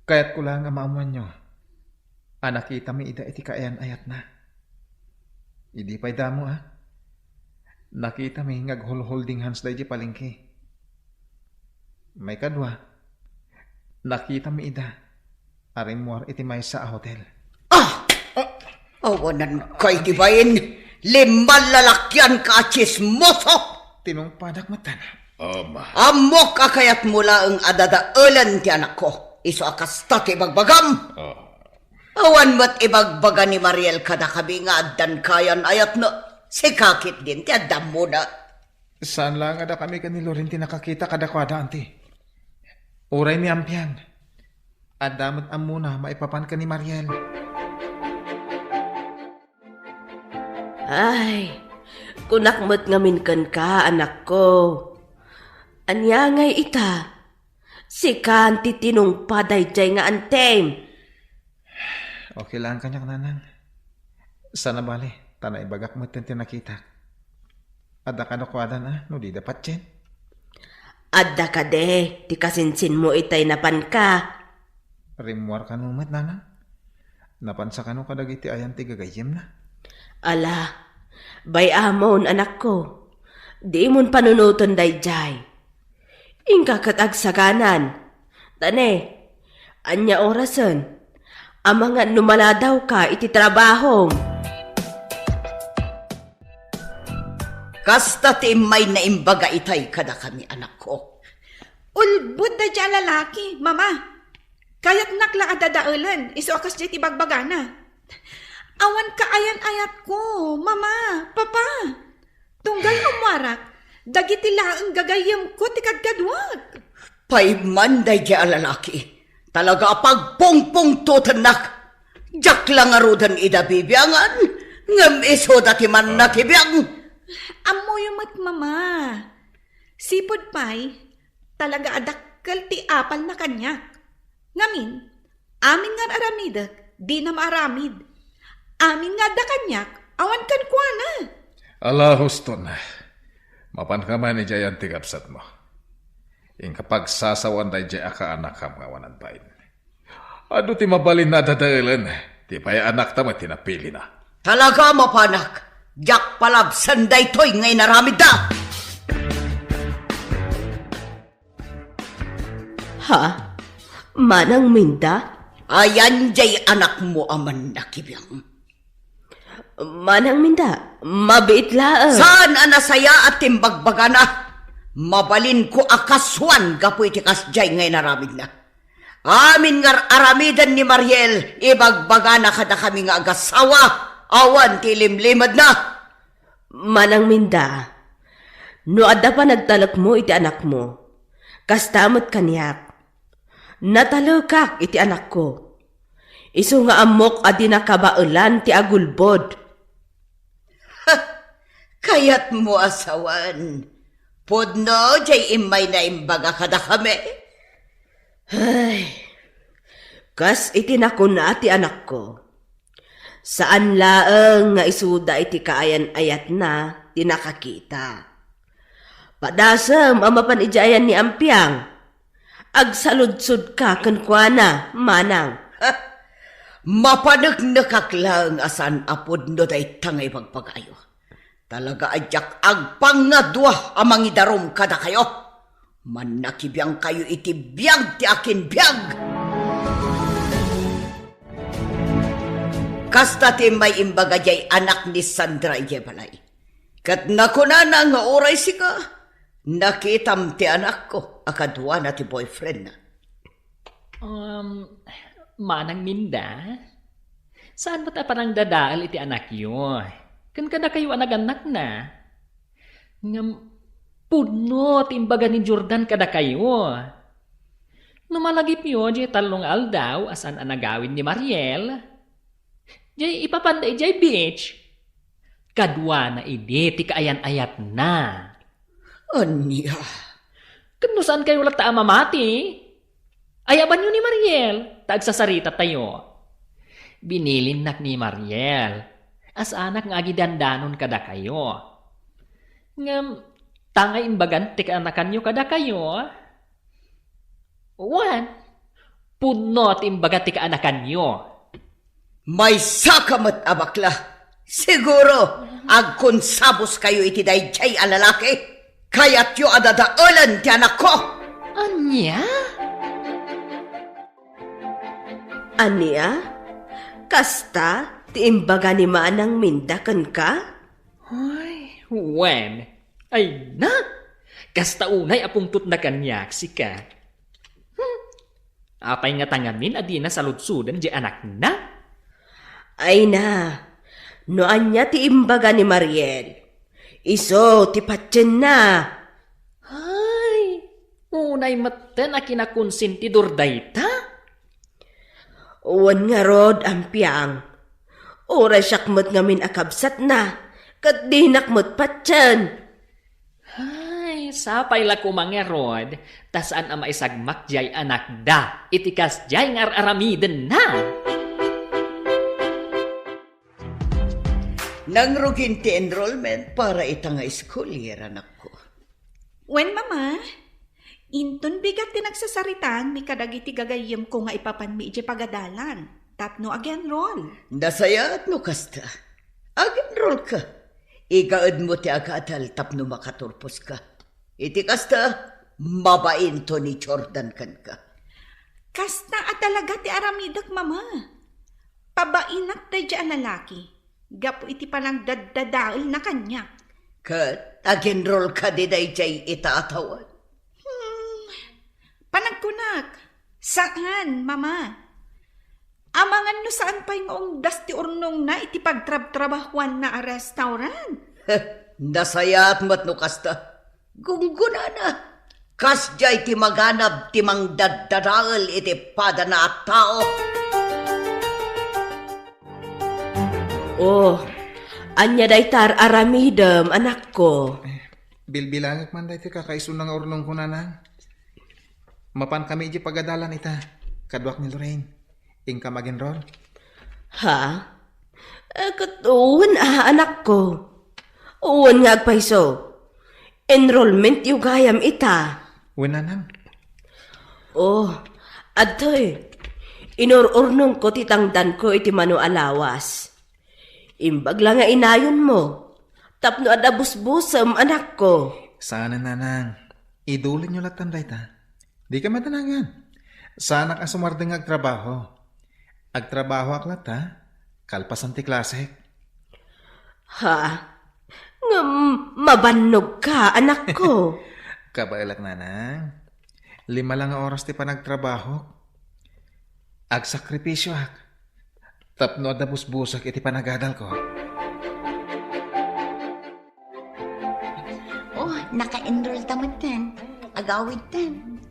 kayatko laeng a maammoanyo a nakitami ida iti kaayan-ayatna. Idi pay damo, a, nakitami nga aghulholding hands daydi palengke. Maikadua, nakitami ida a rimmuar iti maysa a hotel. Ah! Awananka iti bain, limmalalakianka a tsismoso! Tinungpadak metten. Ama. Ammok a kayatmo laeng a dadaelen ti anakko. Isu a kasta ti ibagbagam. Ah. Awan met ibagbaga ni Mariel kadakami nga addan kaayan-ayatna. Sika ketdin ti adda ammona. Saan laeng a dakami ken ni Loren ti nakakita kadakuada, Auntie. Uray ni Ampiang, adda met ammona maipapan ken ni Mariel. Ay, kunak met ngamin kenka, anakko. Ania ngay ita? Sikan ti tinungpa daydiay nga antem. Okay lang kaniak, nanang. Saan a bale, ta naibagak metten ti nakitak. Adda kadakuadan a no dida patien? Adda kadi ti kasinsinmo itay napanka? Rimmuar kano met, nanang? Napansa kano kadagiti ayan ti gagayyemna? Ala, bay-amon, anakko. Dimon panunoten daydiay. Inka ket agsaganan. Ta ne, ania orasen? Amangan no maladawka iti trabahom. Kasta ti immay naimbaga itay kadakami, anakko. Ulbod daydiay a lalaki, Mama. Kayatnak la a dadaelen, isu a kasdiay ti bagbagana. Awan kaayan-ayatko, Mama, Papa. Tunggal ummuarak, dagiti laeng gagayyemko ti kadkaduak. Pay man daydiay a lalaki, talaga a pagpungpungtotennak. Diak la ngaruden ida bibiangan, ngem isuda ti mannakibiang. Ammoyo met, Mama. Sipud pay, talaga a dakkel ti apalna kaniak. Ngamin, amin nga ar-aramidek, dina maaramid. Amin nga adda kaniak, awan kenkuana. Ala, huston. Mapanka man idiay ayan ti kabsatmo. Inka pagsasawan daydiay a kaanakam nga awanan bain. Adu ti mabalin a dadaelen, ti pay anakta met ti napilina. Talaga a mapanak, diak palabsen daytoy nga inaramidda. Ha? Manang Minda? Ayan jay anakmo a mannakibiang. Manang Minda, mabiit laeng. Saan a nasayaat ti imbagbagana? Mabalinko a kasuan gapu iti kasjay nga inaramidna. Amin nga ar-aramiden ni Mariel, ibagbagana kadakami nga agasawa, awan ti ilimlimedna. Manang Minda, no adda panagtalekmo iti anakmo, kasta met kaniak. Natalekak iti anakko. Isu nga ammok a di nakabaelan ti agulbod. Kayatmo a sawen, pudno jay immay naimbaga kadakami? Ay, kas iti nakuna ti anakko, saan laeng nga isuda iti kaayan-ayatna ti nakakita. Padasem a mapan idiay ayan ni Ampiang. Agsaludsodka kenkuana, manang. Mapaneknekak laeng a saan a pudno dayta nga ibagbagayo. Talaga a diak agpangadua a mangidarum kadakayo. Mannakibiangkayo iti biag ti akin biag. Kasta ti immay imbaga jay anak ni Sandra idiay balay. Ket nakunana nga uray sika, nakitam ti anakko a kaduana ti boyfriendna. Um, Manang Minda, saan met a panangdadael iti anakyo? Ken kadakayo a nagannakna? Ngem pudno ti imbaga ni Jordan kadakayo. No malagipyo jay tallo nga aldaw a saan a nagawid ni Mariel, jay ipapanda idiay beach. Kaduana idi ti kaayan-ayatna. Ania? Ket no saankayo latta a mamati, ayabanyo ni Mariel, ta agsasaritatayo. Binilinnak ni Mariel a saanak nga agidandanon kadakayo. Ngem, ta nga imbagan ti kaanakanyo kadakayo, wen, pudno ti imbaga ti kaanakanyo. Maysaka met a bakla. Siguro, agkonsaboskayo iti daydiay a lalaki. Kayatyo a dadaelen ti anakko. Ania? Ania? Kasta ti imbaga ni Manang Minda kenka? Ay, wen. Ay na! Kasta unay a pungtotna kaniak, sika. Hmm. Apay ngata ngamin a dina saludsoden diay anakna? Ay na, no ania ti imbaga ni Mariel, isu ti patienna. Ay, unay metten a kinakonsentidor dayta? Wen ngarud, Ampiang. Uray siak met ngamin a kabsatna, ket dinak met patien. Ay, sapay la koma ngarud, ta saan a maisagmak diay anakda iti kasdiay nga ar-aramidenna. Nangrugin ti enrollment para ita nga school year, anakko. Wen, Mama. Inton bigat ti nagsasaritaanmi kadagiti gagayyemko nga ipapanmi idiay pagadalan tapno ag-enroll. Nasayaat no kasta. Ag-enrollka. Igaedmo ti agadal tapno makaturposka. Iti kasta, mabainto ni Jordan kenka. Kasta a talaga ti aramidek, Mama. Pabainak daydiay a lalaki gapu iti panangdaddadaelna kaniak. Ket ag-enroll kadi daydiay ita a tawen? Hmm, panagkunak, saan, Mama. Amangan no saan pay nga umdas ti urnongna iti pagtrabtrabahuanna a restaurant. Nasayaat met no kasta. Gunggonana. Kasdiay ti maganab ti mangdaddadael iti padana a tao. Oh, ania dayta ar-aramidem, anakko? Eh, bilbilangek man daytoy kakaisuna nga urnongko, Nanang. Mapankami idiay pagadalan ita, kaduak ni Lorraine. Inka mag-enroll? Ha? Eh, ket wen a, anakko. Wen nga agpayso. Enrollment-yo gayam ita. Wen, Nanang. Oh, adtoy. Inur-urnongko ti tangdanko iti mano a lawas. Imbag la nga inayonmo, tapno adda busbusem, anakko. Saanen, Nanang. Idulinyo lattan dayta. Dika madanagan. Saanak a sumardeng nga agtrabaho. Agtrabahoak latta, kalpasan ti klasek. Ha? Ngem mabannogka, anakko. Kabaelak, Nanang. Lima la nga oras ti panagtrabahok. Agsakripisioak tapno adda busbusek iti panagadalko. Oh, naka-enroll ta metten. Agawidtan.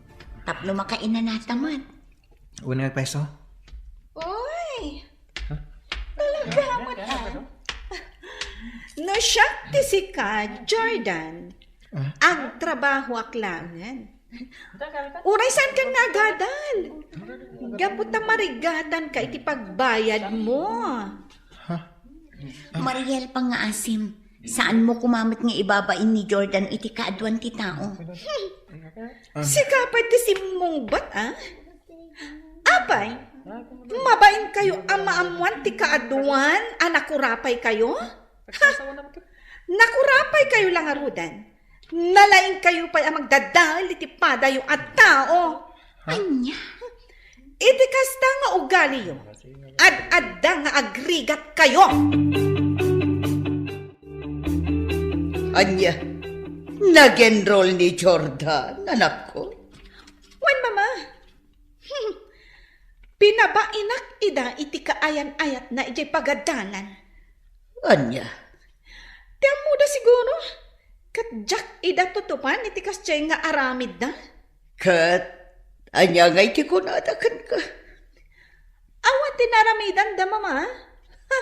Tapno makainanata met. Wen nga agpayso? Uy! Huh? Talaga met, ah. No siak ti sika, Jordan, ah? Agtrabahoak laengen. Uray saanka nga agadal. Gapu ta marigatanka iti pagbayadmo. Ha? Mariel, pangngaasim, saanmo koma met nga ibabain ni Jordan iti kaaduan ti tao. Sika pay ti simmungbat, a? Apay, mabainkayo a maammoan ti kaaduan a nakurapaykayo? Ha? Nakurapaykayo la ngaruden. Nalaingkayo pay a magdadael iti padayo a tao. Ania? Iti kasta nga ugaliyo, ad-adda nga agrigatkayo. Ania? Nag-enroll ni Jordan, anakko? Wen, Mama. Pinabainak ida iti kaayan-ayatna idiay pagadalan. Ania? Ti ammoda siguro, ket diak ida tutupan iti kasdiay nga aramidda. Ket ania ngay ti kunada kenka? Awan ti naaramidanda, Mama. Ha!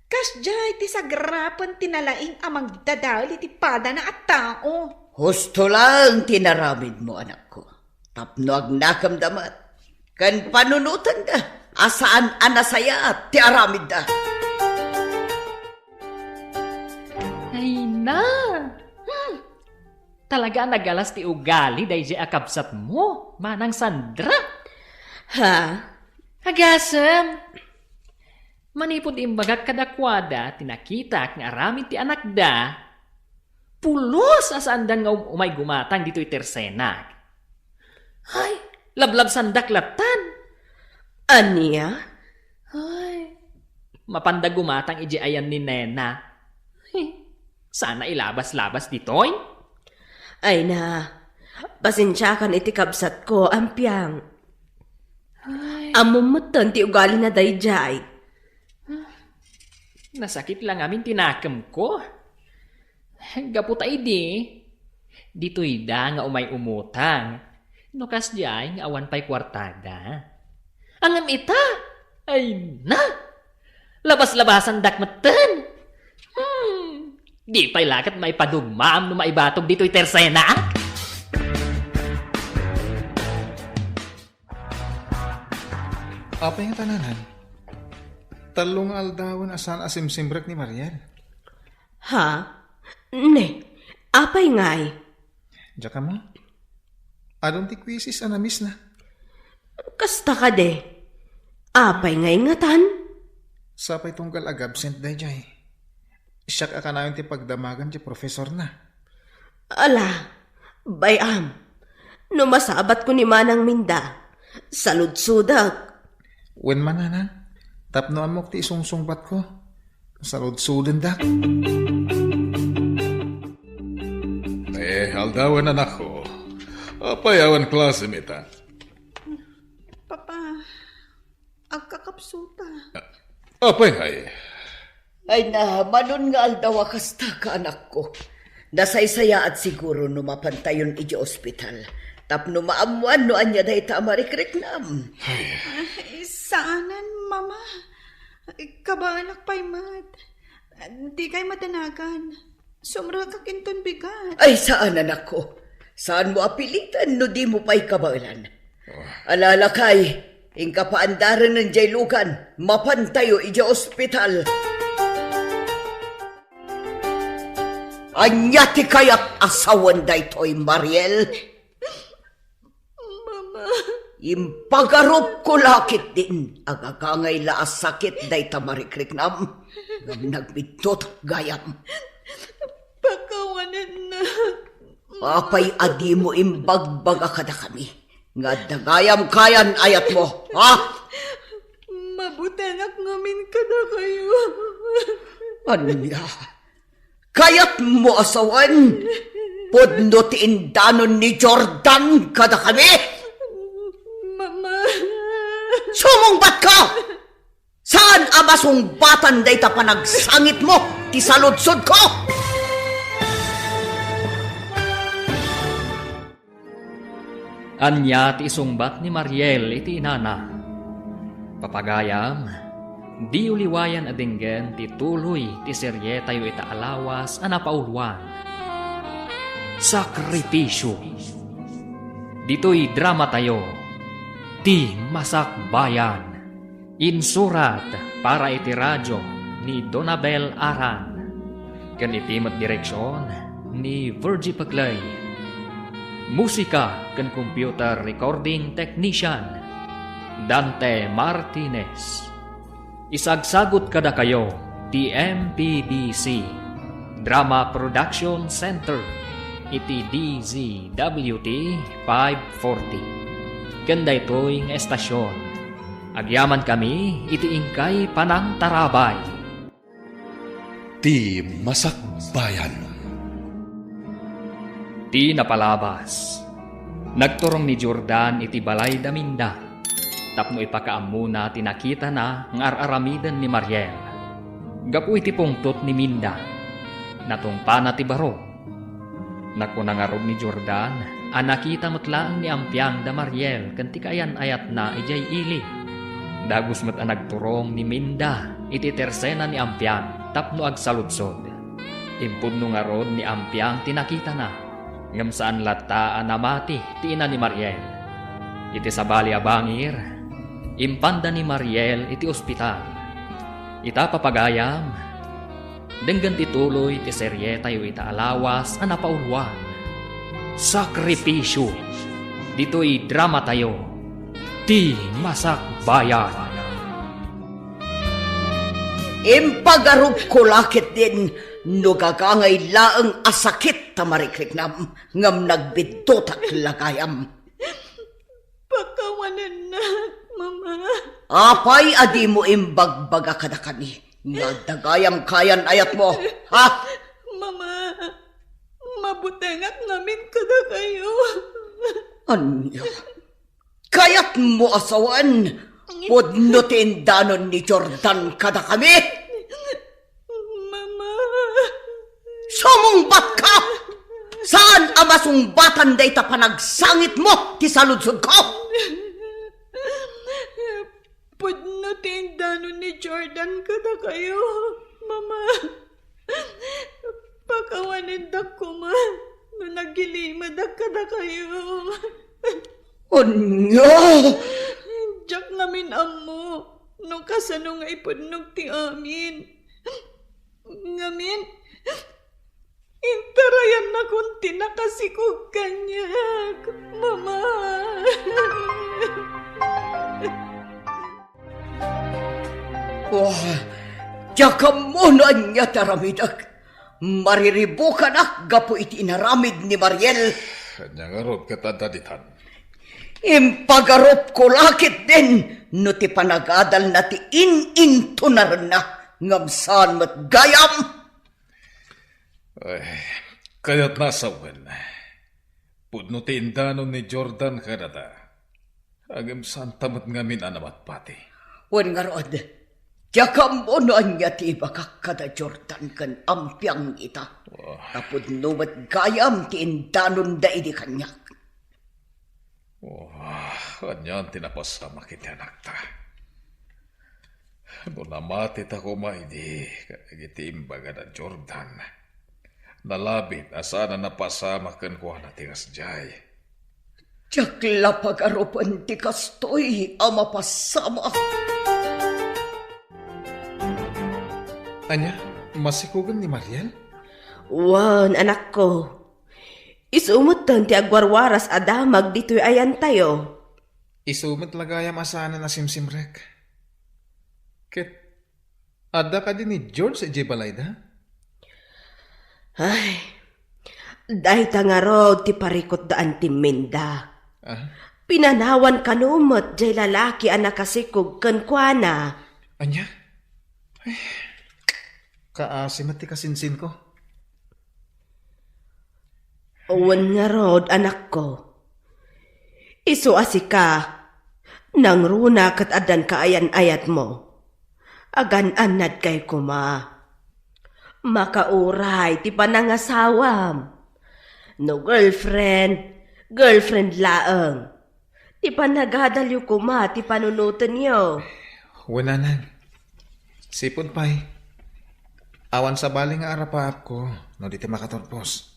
Kasdiay ti sagrapen ti nalaing a magdadael iti padana a tao. Husto laeng ti inaramidmo, anakko, tapno agnakemda met ken panunotenda a saan a nasayaat ti aramidda. Ay na! Hmm. Talaga a nagalas ti ugali daydiay a kabsatmo, Manang Sandra. Ha? Agasem! Manipud imbagak kadakuada ti nakitak nga aramid ti anakda, pulos a saandan nga um-, umay gumatang ditoy tersenak. Ay, lablabsandak lattan. Ania? Ay, mapanda gumatang idiay ayan ni Nena. Ay, sana ilabas-labas ditoy. Ay na, pasensiakan iti kabsatko, Ampiang. Ay. Ammom metten ti ugalina daydiay. Nasakit la ngamin ti nakemko. Gapu ta idi, ditoyda nga umay umutang. No kasdiay nga awan pay kuartada. Ngem ita, ay na! Labas-labasandak metten. Hmm, di pay la ket maipadugmaam no maibatog ditoy tersenak. Apay nga tananan? Tallo nga aldawen a saan a simsimrek ni Mariel. Ha? Ne, apay ngay? Diak ammo. Adun ti quizzes a na-miss na. Kasta kadi. Apay ngay ngatan? Sapay tunggal ag-absent daydiay. Siak a kanayon ti pagdamagan ti profesorna. Ala, bay-am. No masabatko ni Manang Minda, saludsodek. Wen man, Nana, tapno ammok ti isungsungbatko, saludsodendak. Eh, aldawen, anakko. Apay awan klasem ita? Papa, agkakapsuta. Apay ngay? Ay na, manon nga aldaw a kasta ka, anakko. Nasaysayaat siguro no mapantayon idiay ospital. Tapno maammoan no ania dayta a marikriknam. Ay. Ay, saanen, Mama. Kabaelak pay met. Dikay madanagan. Sumrekak inton bigat. Ay, saan, anakko. Saanmo a piliten no dimo pay kabaelan. Oh. Ala, lakay, inka paandarenen diay lugan, mapantayo idiay ospital. Ania ti kayat a sawen daytoy, Mariel? Mama. Impagarupko la ketdin, agagangay la a sakit dayta marikriknam, ngem nagbiddut gayam. Pakawanennak. Apay a dimo imbagbaga kadakami nga adda gayam kayan ayatmo, ha? Mabutengak ngamin kadakayo. Ania? Kayatmo a sawen? Pudno ti indanon ni Jordan kadakami? Mama. Sumungbatka! Saan a masungbatan dayta panagsangitmo ti saludsodko? Ania ti isungbat ni Mariel iti inana? Papagayam, diyo liwayan a denggen ti tuloy ti serietayo ita a lawas a napauluan. Sakripisyo. Ditoy dramatayo, Ti Masakbayan. Insurat para iti radio ni Donabel Aran, ken iti met direksion ni Virgie Peclay. Musika ken computer recording technician, Dante Martinez. Isagsagut kadakayo ti M P D C Drama Production Center iti D Z W T five forty. Ken daytoy nga estasion, agyamankami iti inkay panangtarabay. Ti Masakbayan. Ti napalabas, nagturong ni Jordan iti balay da Minda tapno ipakaammona ti nakitana nga ar-aramiden ni Mariel. Gapu iti pungtot ni Minda, natungpana ti baro. Nakuna ngarud ni Jordan a nakita met laeng ni Ampiang da Mariel ken ti kaayan-ayatna idiay ili. Dagus met a nagturong ni Minda iti tersena ni Ampiang tapno agsaludsod. Impudno ngarud ni Ampiang ti nakitana. Ngem saan latta a namati ti ina ni Mariel. Iti sabali a bangir, impanda ni Mariel iti ospital. Ita, papagayam, denggen ti tuloy ti serietayo ita a lawas a napauluan, Sakripisyo. Ditoy dramatayo, Ti Masakbayan. Impagarupko la ketdin no gagangay laeng a sakit ta marikriknam, ngem nagbiddutak la gayam. Pakawanennak, Mama. Apay a dimo imbagbaga kadakami nga adda gayam kayan-ayatmo, ha? Mama, mabutengak ngamin kadakayo. Ania? Kayatmo a sawen pudno ti indanon ni Jordan kadakami? Mama. Sumungbatka! Saan a masungbatan dayta panagsangitmo ti saludsodko? Pudno ti indanon ni Jordan kadakayo, Mama. Pakawanendak koma no nagilimedak kadakayo. Ania? Diak ngamin ammo no kasano nga ipudnog ti amin. Ngamin, intarayannakon ti nakasikog kaniak, Mama. Oh, diak ammo no ania ti aramidek. Mariribukanak gapu iti inaramid ni Mariel. Ania ngarud ket adda ditan? Impagarupko la ketdin no ti panagadalna ti in-intunarenna, ngem saan met gayam. Ay, kayatna a sawen, pudno ti indanon ni Jordan kadata. Ngem saanta met ngamin a namatpati. Wen ngarud, diak ammo no ania ti ibagak kada Jordan ken Ampiang ita. Oh. Ta pudno met gayam ti indanonda idi kaniak. Oh, anian ti napasamak iti anakta? No namatita koma idi kadagiti imbagada Jordan, nalabit a saan a napasamak kenkuana ti kasdiay. Diak la pagarupen ti kastoy a mapasamak. Ania, masikogen ni Mariel? Wen, anakko. Isu metten ti agwarwaras a damag ditoy ayantayo. Isu met la gayam a saanen a simsimrek. Ket adda kadi ni George idiay balayda? Ay, dayta ngarud ti parikutda a timminda. Ah? Pinanawan kano met diay lalaki a nakasikog kenkuana. Ania? Ay, kaasi met ti kasinsinko. Wen ngarud, anakko. Isu a sika, nangruna ket addan kaayan-ayatmo. Agan-annadkay koma. Makauray ti panangasawam. No girlfriend, girlfriend laeng. Ti panagadalyo koma ti panunotenyo. Wen, nanang. Sipud pay, awan sabali nga arapaapko no di ti makaturpos.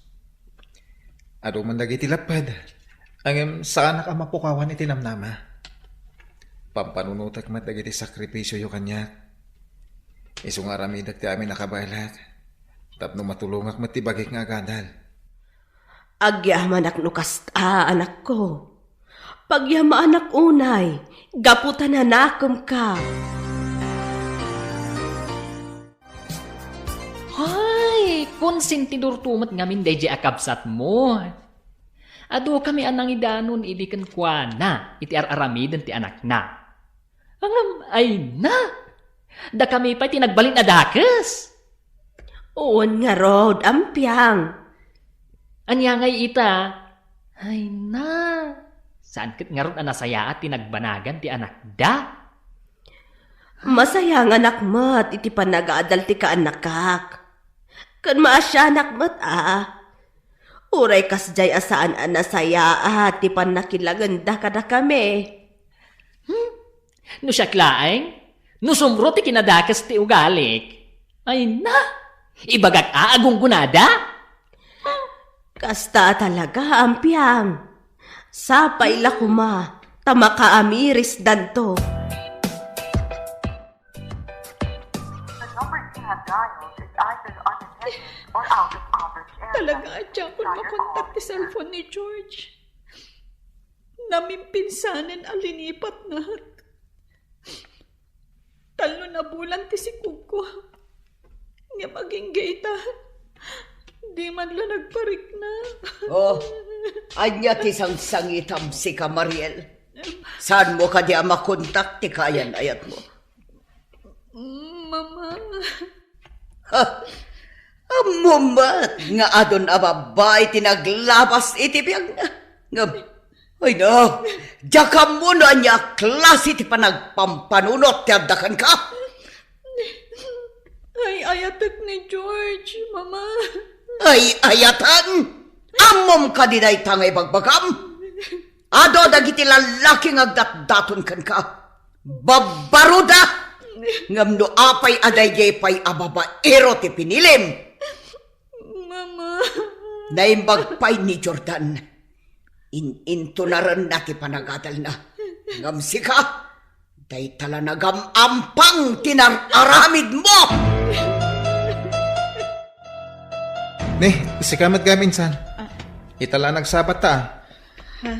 Adu man dagiti lapped, ngem saanak a mapukawan iti namnama. Pampanunotek met dagiti sakripisioyo kaniak. Isu nga aramidek ti amin a kabaelak, tapno matulongak met ti bagik nga agadal. Agyamanak no kasta, anakko. Pagyamanak unay, gapu ta nanakemka. Hay, konsentidorto met ngamin daydiay a kabsatmo. Adukami a nangidanon idi kenkuana iti ar-aramiden ti anakna. Ngem, ay na! Dakami pay ti nagbalin a dakes. Wen ngarud, ampiang. Ania ngay ita? Ay na! Saan ket ngarud a nasayaat ti nagbanagan ti anakda? Masayanganak met iti panagadal ti kaannakak. Ken maasianak met a. Uray kasdiay a saan a nasayaat ti pannakilangenda kadakami. Hmm? No siak laeng, no sumro ti kinadakes ti ugalik. Ay na! Ibagak a agunggonada? Kasta talaga, Ampiang. Sapay la koma, ta makaamirisdanto. The number you have dialed is either unattended or out of coverage area. Talaga, adda kong makontak ti cellphone ni George. Namimpinsanen a linipat nak. Tallo na bulan ti sikogko. Ngem agingga ita, di man la nagparikna. Oh, ania ti sangsangitam, sika, Mariel? Saanmo kadi a makontak ti kaayan-ayatmo? Mama. Ha? Ammom met nga adun a babbai ti naglabas iti biagna. Ngem, ay na, diak ammo no ania a klase ti panagpampanunot ti adda kenka. Ay-ayatek ni George, Mama. Ay-ayatan? Ammom kadi dayta nga ibagbagam? Adu dagiti lallaki nga agdatdaton kenka. Babbaruda! Ngem no apay a daydiay pay a babaero ti pinilim? Mama. Naimbag pay ni Jordan. In-intunarenna ti panagadalna. Ngem sika, dayta la nagam-ampang ti nar-aramidmo! Ni, sika met gayam, insan. Ah. Ita la nagsabat ta, ah. Ha?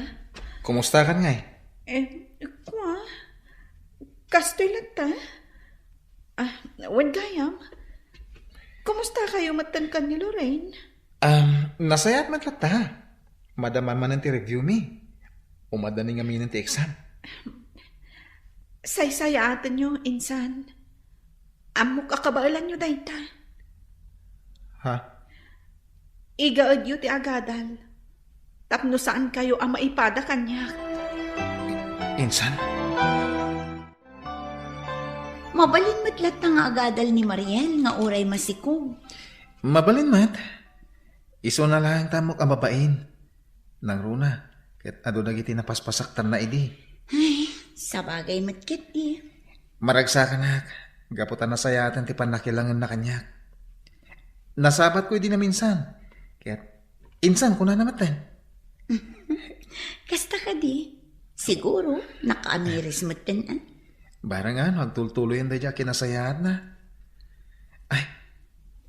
Kumusta kan ngay? Eh, kua? Kastoy latta? Ah, wen gayam. Kumusta kayo metten ken ni Lorraine? Um, nasayaat met latta. Madama manen ti review mi. Umadda ni ngaminen ti exam. Saysayaatenyo, insan. Ammok a kabaelanyo dayta. Ha? Igaedyo ti agadal. Tapno saan kayo a maipada kaniak. Insan? Mabalin met latta nga agadal ni Mariel nga uray masikog. Mabalin met. Isuna laeng ta ammok a babain. Nangruna, ket adu dagiti napaspasaktanna idi. Ay, sabagay met ketdi. Maragsakanak, gapu ta nasayaaten ti pannakilangenna kaniak. Nasabatko idi naminsan. Ket, insan, kunana metten. Kasta kadi, siguro, nakaamiris metten, ah. Barang ano, agtultuloyen daydiay a kinasayaatna. Ay,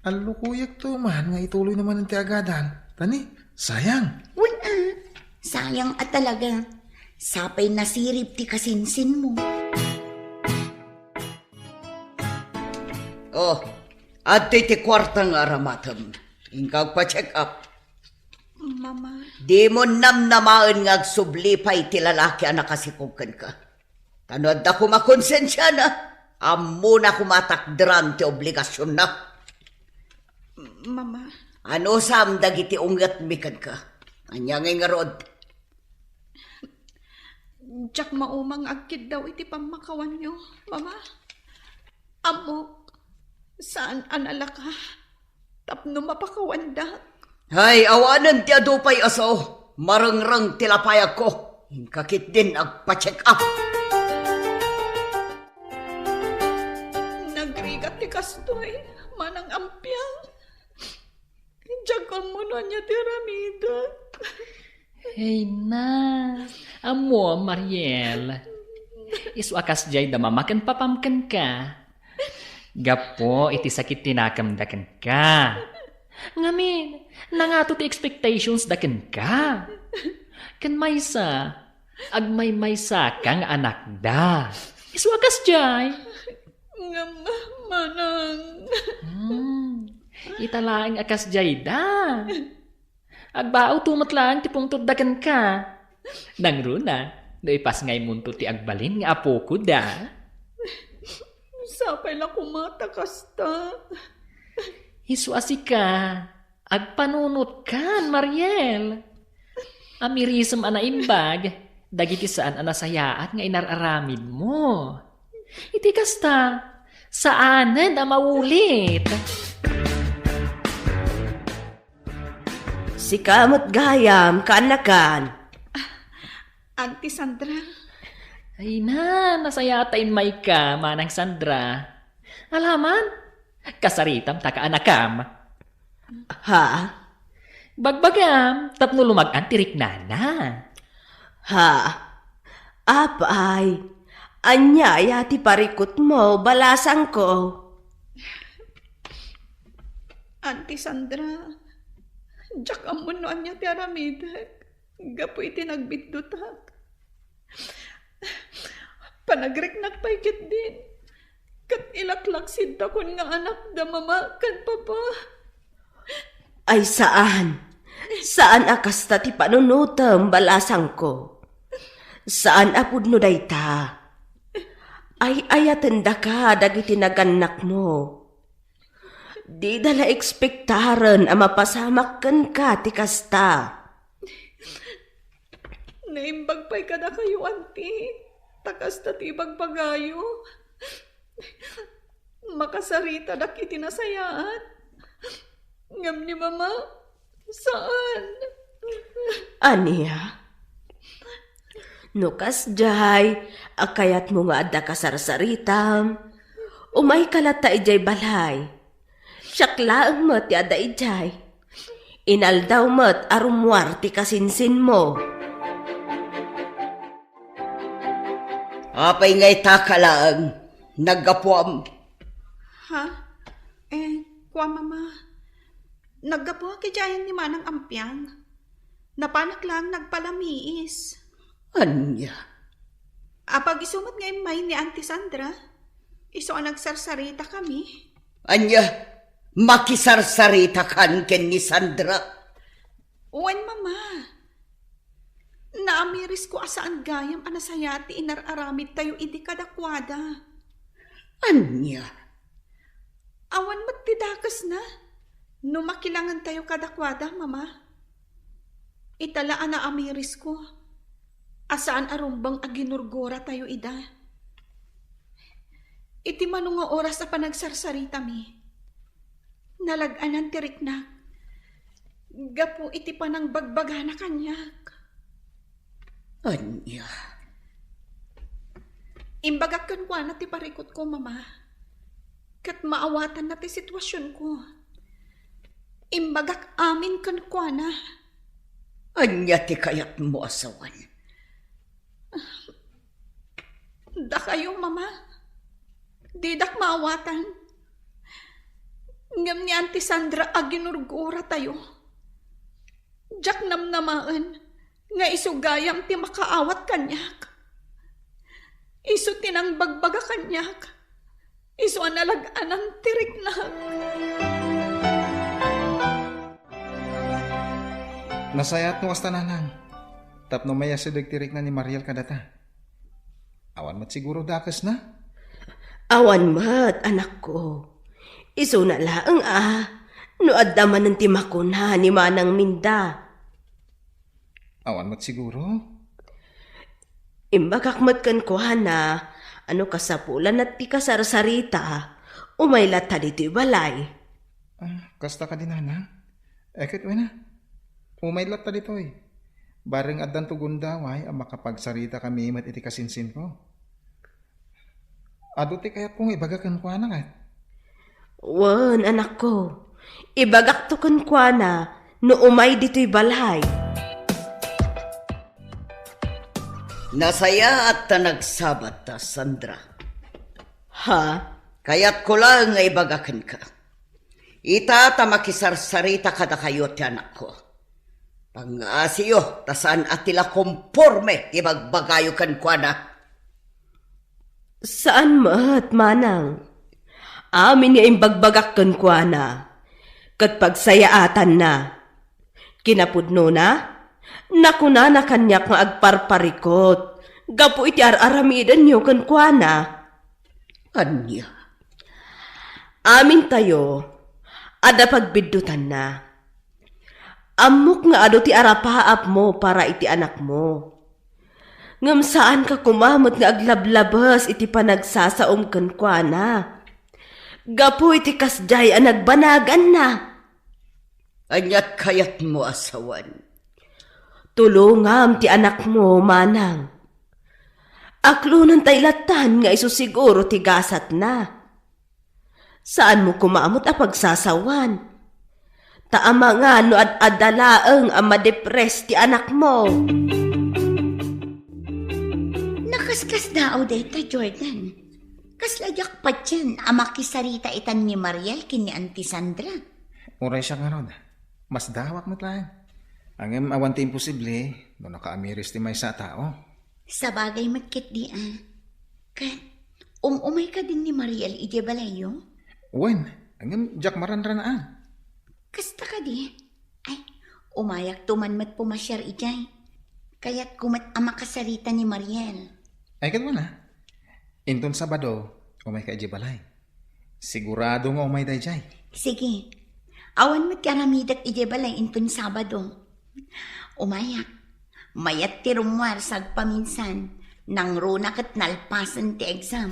allukuyekto man nga ituloyna manen ti agadal. Ta ni, sayang. Wen, ah, sayang a talaga. Sapay nasirib ti kasinsinmo. Oh, adtoy ti kuarta nga aramatem. Inka agpa-check up. Mama. Dimo namnamaen nga agsubli pay ti lalaki a nakasikog kenka. Ta no adda koma konsensiana, ammona koma a takderan ti obligasionna. Mama. Anusam dagiti ungetmi kenka? Ania ngay ngarud? Diak maumang agkiddaw iti pammakawanyo, Mama. Ammok, saan a nalaka tapno mapakawandak. Hay, awanen ti adu pay a sao. Marengreng ti lapayagko. Inka ketdin agpa-check up. Nagrigat ti kastoy, Manang Ampiang. Diak ammo no ania ti aramidek. Hey na, ammo, Mariel. Isu a kasdiay da mama ken papam kenka. Gapu iti sakit ti nakemda kenka. Ngamin, nangato ti expectations da kenka. Ken maysa, agmaymaysa ka nga anakda. Isu a kasdiay. Ngem, Manang. Hmm. Ita laeng a kasdiay da. Agbaawto met laeng ti pungtotda kenka. Nangruna, no ipasngaymonto ti agbalin nga apoko da. Sapay la koma ta kasta. Isu a sika, agpanunotkan, Mariel. Amirisem a naimbag dagiti saan a nasayaat nga inar-aramidmo. Iti kasta, saanen a maulit. Sika met gayam, kaanakan. Auntie Sandra. Ay na, nasayaat ta immayka, Manang Sandra. Alaman, kasaritam ta kaanakam. Ha? Bagbagam, tapno lumag-an ti riknana. Ha? Apay, ania aya ti parikutmo, balasangko? Auntie Sandra, diak ammo no ania ti aramidek gapu iti nagbiddutak. Panagriknak pay ketdin, ket ilaklaksidtakon nga anak da mama ken papa. Ay, saan. Saan a kasta ti panunotem, balasangko. Saan a pudno dayta. Ay-ayatendaka dagiti nagannakmo. Dida la ekspektaren a mapasamak kenka ti kasta. Naimbag pay kadakayo, anti, ta kasta ti ibagbagayo. Makasaritadak iti nasayaat. Ngem ni mama, saan. Ania? No kasdiay a kayatmo nga adda kasarsaritam, umayka latta idiay balay. Siak laeng met ti adda idiay. Inaldaw met a rummuar ti kasinsinmo. Apay nga itaka laeng, naggapuam? Ha? Eh, kua, mama. Naggapuak iti ayan ni Manang Ampiang. Napanak laeng nagpalamiis. Ania? Apag isu met nga immay ni Auntie Sandra. Isu a nagsarsarita kami. Ania? Makisarsaritakan ken ni Sandra? Wen, mama. Naamirisko a saan gayam a nasayaat ti inar-aramidtayo idi kadakuada. Ania? Awan met ti dakesna no makilangentayo kadakuada, mama. Ita la a naamirisko a saan a rumbeng a ginurguratayo ida. Iti mano nga oras a panagsarsaritami, nalag-anan ti riknak gapu iti panangbagbagana kaniak. Ania? Imbagak kenkuana ti parikutko, mama. Ket maawatanna ti situasionko. Imbagak amin kenkuana. Ania ti kayatmo a sawen? Dakayo, mama. Didak maawatan. Ngem ni Auntie Sandra a ginurguratayo, diak namnamaen nga isu gayam ti makaawat kaniak. Isu ti nangbagbaga kaniak. Isu a nalag-anan ti riknak. Nasayaat no kasta, nanang, tapno mayasideg ti rikna ni Mariel kadata. Awan met siguro dakesna? Awan met, anakko. Isuna laeng a, no adda manen ti makuna ni Manang Minda. Awan met siguro? Imbagak met kenkuana a no kasapulanna ti kasarsarita, umay latta ditoy balay. Ah, kasta kadi, nanang? Eh, ket wen a. Umay latta ditoy. Bareng addanto gundaway a makapagsarita kami met iti kasinsinko. Adu ti kayatko nga ibaga kenkuana, ket? Wen, anakko. Ibagakto kenkuana no umay ditoy balay. Nasayaat ta nagsabatta, Sandra. Ha? Kayatko laeng nga ibaga kenka. Ita ta makisarsarita kadakayo ti anakko. Pangngasiyo ta saan a ti la komporme ti bagbagayo kenkuana. Saan met, manang. Amin nga imbagbagak kenkuana, ket pagsayaatanna. Kinapudnona, nakunana kaniak nga agparparikut gapu iti ar-aramidenyo kenkuana. Ania? Amintayo, adda pagbiddutanna. Ammok nga adu ti arapaapmo para iti anakmo. Ngem saanka koma met nga aglablabes iti panagsasaom kenkuana. Gapu iti kasdiay a nagbanaganna. Aniat kayatmo a sawen? Tulongam ti anakmo, manang. Aklonentay lattan nga isu siguro ti gasatna. Saanmo koma met a pagsasawan. Ta amangan no ad-adda laeng a madepres ti anakmo. Nakaskasdaaw dayta, Jordan. Kasla diak patien a makisarita itan ni Mariel ken ni Auntie Sandra. Uray siak ngarud, masdaawak met laeng. Ngem awan ti imposible no nakaamiris ti maysa a tao. Sabagay met ketdi a. Ket, um-umay kadin ni Mariel idiay balayyo? Wen, ngem diak maranranaan. Kasta kadi? Ay, umayakto man met pumasiar idiay. Kayatko met a makasarita ni Mariel. Ay, ket wen a. Inton Sabado, umayka idiay balay. Sigurado nga umayda idiay. Sige. Awan met ti aramidek idiay balay inton Sabado. Umayak. Mayat ti rummuar sa agpaminsan. Nangruna ket nalpasen ti exam.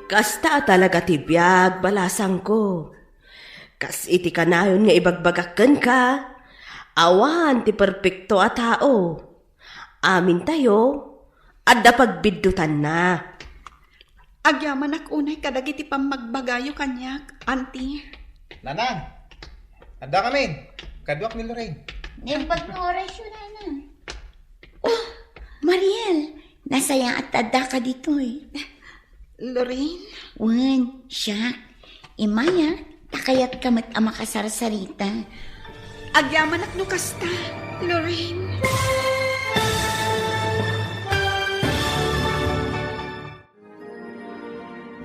Kasta a talaga ti biag, balasangko. Kas iti kanayon nga ibagbagak kenka, awan ti perpekto a tao. Amintayo, adda pagbiddutanna. Agyamanak unay kadagiti pammagbagayo kaniak, Auntie. Nanang, adda kamin. Kaduak ni Lorraine. Naimbag nga orasyo, Nanang. Oh, Mariel, nasayaat ta addaka ditoy. Lorraine? Wen, siak. Immay a, ta kayatka met a makasarsarita. Agyamanak no kasta, Lorraine.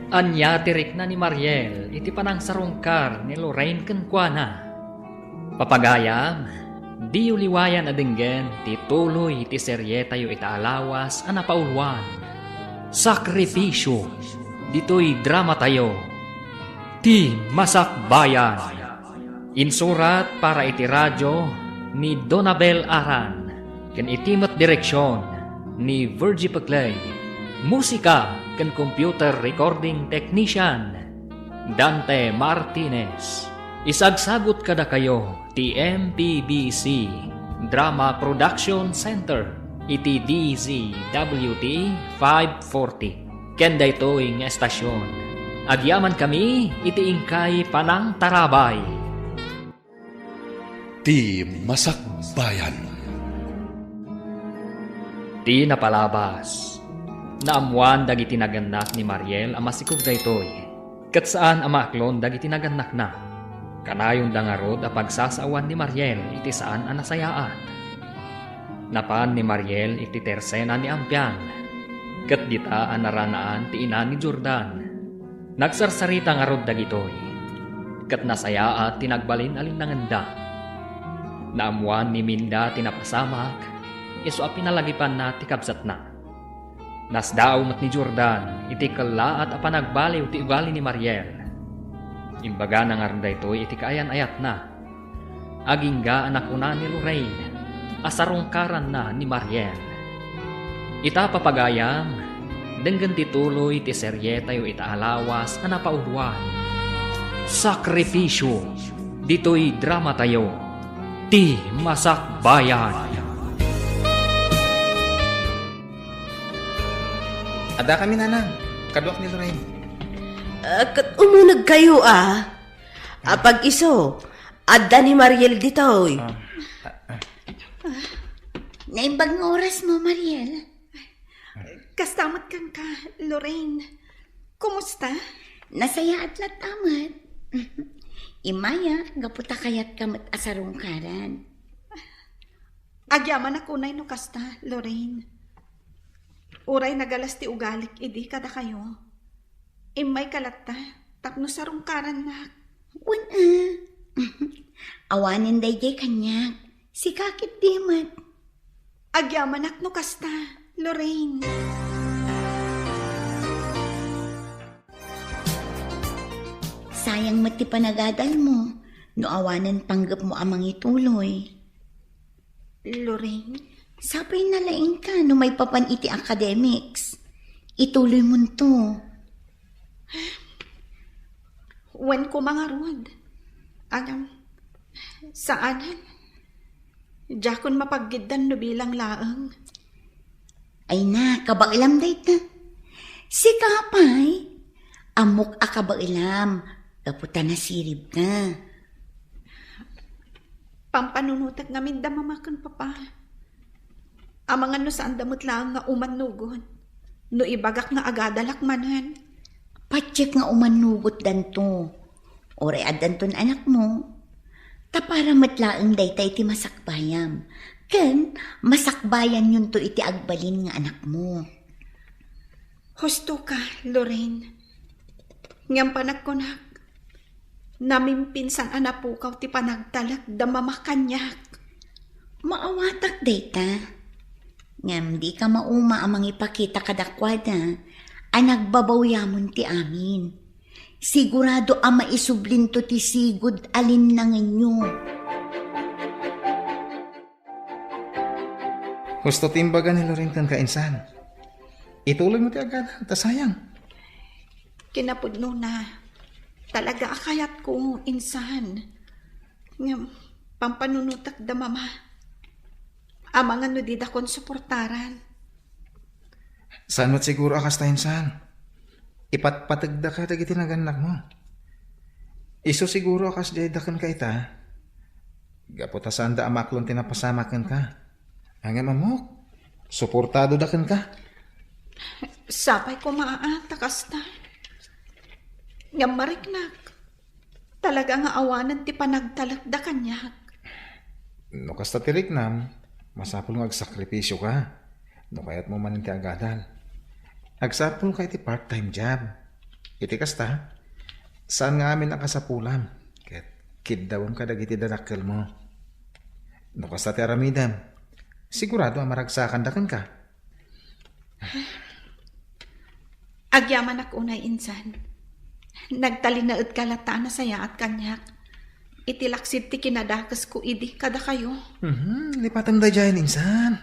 Ania ti rikna ni Mariel iti panangsarungkar ni Lorraine kenkuana? Papagayam, diyo liwayan a denggen ti tuloy ti serietayo ita a lawas a napauluan, Sakripisio, ditoy dramatayo, Ti Masakbayan. Insurat para iti radio ni Donabel Aran, ken iti met direksion ni Virgie Peclay. Musika ken computer recording technician, Dante Martinez. Isagsagut kadakayo ti M P B C Drama Production Center iti D Z W T five forty. Ken daytoy nga estasion, agyamankami iti inkay panangtarabay. Ti Masakbayan. Ti napalabas, naammoan dagiti nagannak ni Mariel a masikog daytoy, ket saan a maaklon dagiti nagannakna. Kanayonda ngarud a pagsasaoan ni Mariel iti saan a nasayaat. Napan ni Mariel iti tersena ni Ampian, ket dita a naranaan ti ina ni Jordan. Nagsarsarita ngarud dagitoy, ket nasayaat ti nagbalin a linnangenda. Naammoan ni Minda ti napasamak, isu a pinalagipanna ti kabsatna. Nasdaaw met ni Jordan iti kellaat a panagbaliw ti ugali ni Mariel. Imbagana ngarud daytoy iti kaayan-ayatna. Agingga a nakuna ni Lorraine a sarungkaranna ni Mariel. Ita, papagayam, denggen ti tuloy ti serietayo ita a lawas a napauluan, Sakripisio, ditoy dramatayo, Ti Masakbayan. Addakami, Nanang. Kaduak ni Lorraine. Ah, ket umunegkayo, a. Apag-isu, adda ni Mariel ditoy. Ah. Naimbag nga orasmo, Mariel. Kasta met kenka, Lorraine. Kumusta? Nasayaat latta met. Immay a, gapu ta kayatka met a sarungkaran. Agyamanak unay no kasta, Lorraine. Uray nagalas ti ugalik idi kadakayo. Immayka latta tapno sarungkarannak. Wen a. Awanen daydiay kaniak. Sika ketdi met. Agyamanak no kasta, Lorraine. Sayang met ti panagadalmo no awanen panggepmo a mangituloy. Lorraine? Sapay nalaingka no maipapan iti academics. Ituloymonto. Wen koma ngarud. Agam, saanen. Diakon mapaggiddan no bilang laeng. Ay na, kabaelam dayta. Sika pay, Ammok a kabaelam, gapu ta nasiribka. Pampanunotek ngamin da Mama ken Papa. Amangan no saanda met laeng nga umannugot. No ibagak nga agadalak manen. Patiek nga umannugotdanto. Uray addanton anakmo. Ta para met laeng dayta iti masakbayam. Ken masakbayanyonto iti agbalin nga anakmo. Husto ka, Lorraine. Ngem panagkunak, namimpinsan a napukaw ti panagtalek da Mama kaniak. Maawatak dayta. Ngem dika mauma a mangipakita kadakuada a nagbabawiamon ti amin. Sigurado a maisublinto ti sigud a linnangenyo. Husto ti imbaga ni Loren kenka, insan. Ituloymo ti agadal, ta sayang. Kinapudnona, talaga a kayatko, insan. Ngem, pampanunotek da Mama. Amangan no didakon suportaran. Saan met siguro a kasta, insan? Ipatpategdaka dagiti nagannakmo. Isu siguro a kasdiay da kenka ita. Gapu ta saanda a maaklon ti napasamak kenka. Ngem ammok, suportadoda kenka. Sapay koma a ta kasta. Ngem mariknak, talaga nga awanen ti panagtalekda kaniak. No kasta ti riknam, masapul nga agsakripisioka no kayatmo manen ti agadal. Agsapulka iti part-time job. Iti kasta, saan nga amin a kasapulam ket kiddawem kadagiti dadakkelmo. No kasta ti aramidem, sigurado a maragsakanda kenka. Agyamanak unay, insan. Nagtalinaedka latta a nasayaat kaniak iti laksid ti kinadakesko idi kadakayo. Mhm, lipatem daydiay, insan.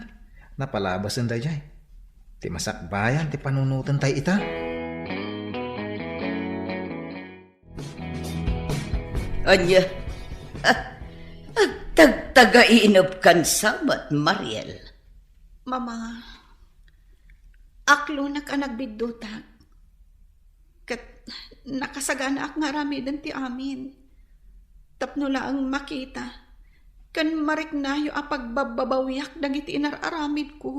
Napalabasen daydiay. Ti masakbayan ti panunoten tay ita. Ania? Ah, agtagtagainepkan sa met, Mariel. Mama, aklonak a nagbiddutak. Ket nakasaganaak nga aramiden ti amin. Tapno laeng makita ken mariknayo a pagbabbabawiak dagiti inar-aramidko.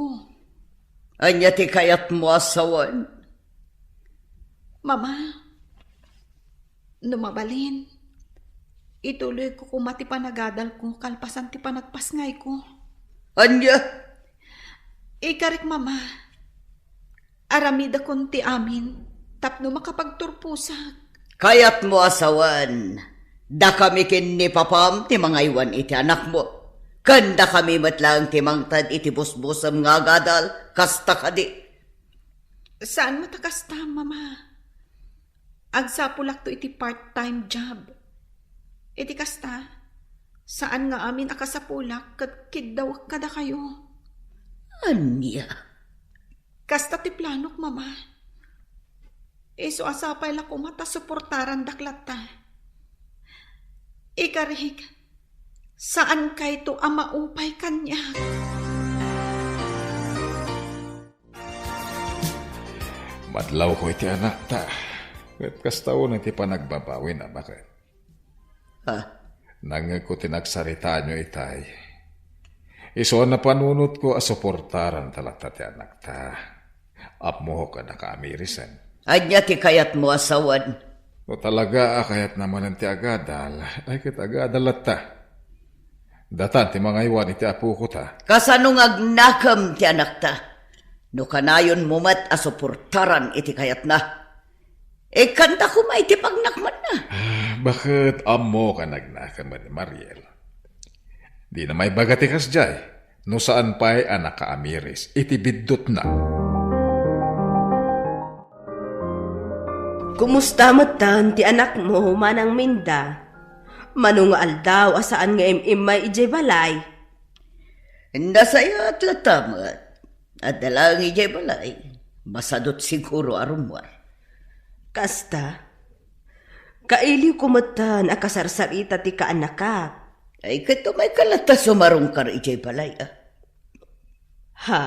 Ania ti kayatmo a sawen? Mama, no mabalin, ituloyko koma ti panagadalko kalpasan ti panagpasngayko. Ania? Ikarik, Mama, aramidakon ti amin tapno makapagturposak. Kayatmo a sawen, dakami ken ni Papam ti mangaywan iti anakmo, ken dakami met laeng ti mangted iti busbusem nga agadal, kasta kadi? Saan met a kasta, Mama. Agsapulakto iti part-time job. Iti kasta, saan nga amin a kasapulak ket kiddawek kadakayo. Ania? Kasta ti planok, Mama. Isu a sapay la koma ta suportarandak latta. Ikarik, saankayto a maupay kaniak. Madlawko iti anakta, ket kasta unay ti panagbabawina, baket. Ha? Nangngegko ti nagsaritaanyo itay. Isu a napanunotko a suportaranta latta ti anakta. Ammok a nakaamirisan. Ania ti kayatmo a sawen? No talaga a kayatna manen ti agadal, ay ket agadal latta. Datan ti mangaywan iti apoko ta. Kasano nga agnakem ti anakta? No kanayonmo met a suportaran iti kayatna, ikkanta koma iti pagnakmanna. Ah, baket ammok a nagnakem ni Mariel. Dina maibaga ti kasdiay, no saan pay a nakaamiris iti biddutna. Kumusta metten ti anakmo, Manang Minda? Mano nga aldaw a saan nga im-immay idiay balay? Nasayaat latta met. Adda laeng idiay balay. Masadut siguro a rummuar. Kasta? Kailiwko metten a kasarsarita ti kaannakak. Ay, ket umayka latta sumarungkar idiay balay, a. Ha?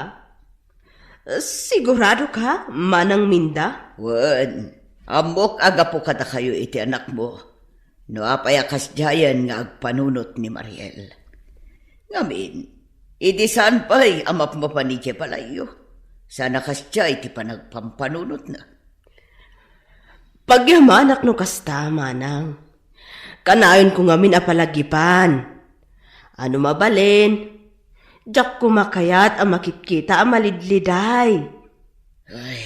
Sigurado ka, Manang Minda? Wen, Ammok a gapu kadakayo iti anakmo, no apay a kasdiayen nga agpanunot ni Mariel. Ngamin, idi saan pay a mapmapan idiay balayyo, saan a kasdiay ti panagpampanunotna. Pagyamanak no kasta, manang. Kanayonko ngamin a palagipan. Ano mabalin, diak koma kayat a makitkita a malidliday. Ay,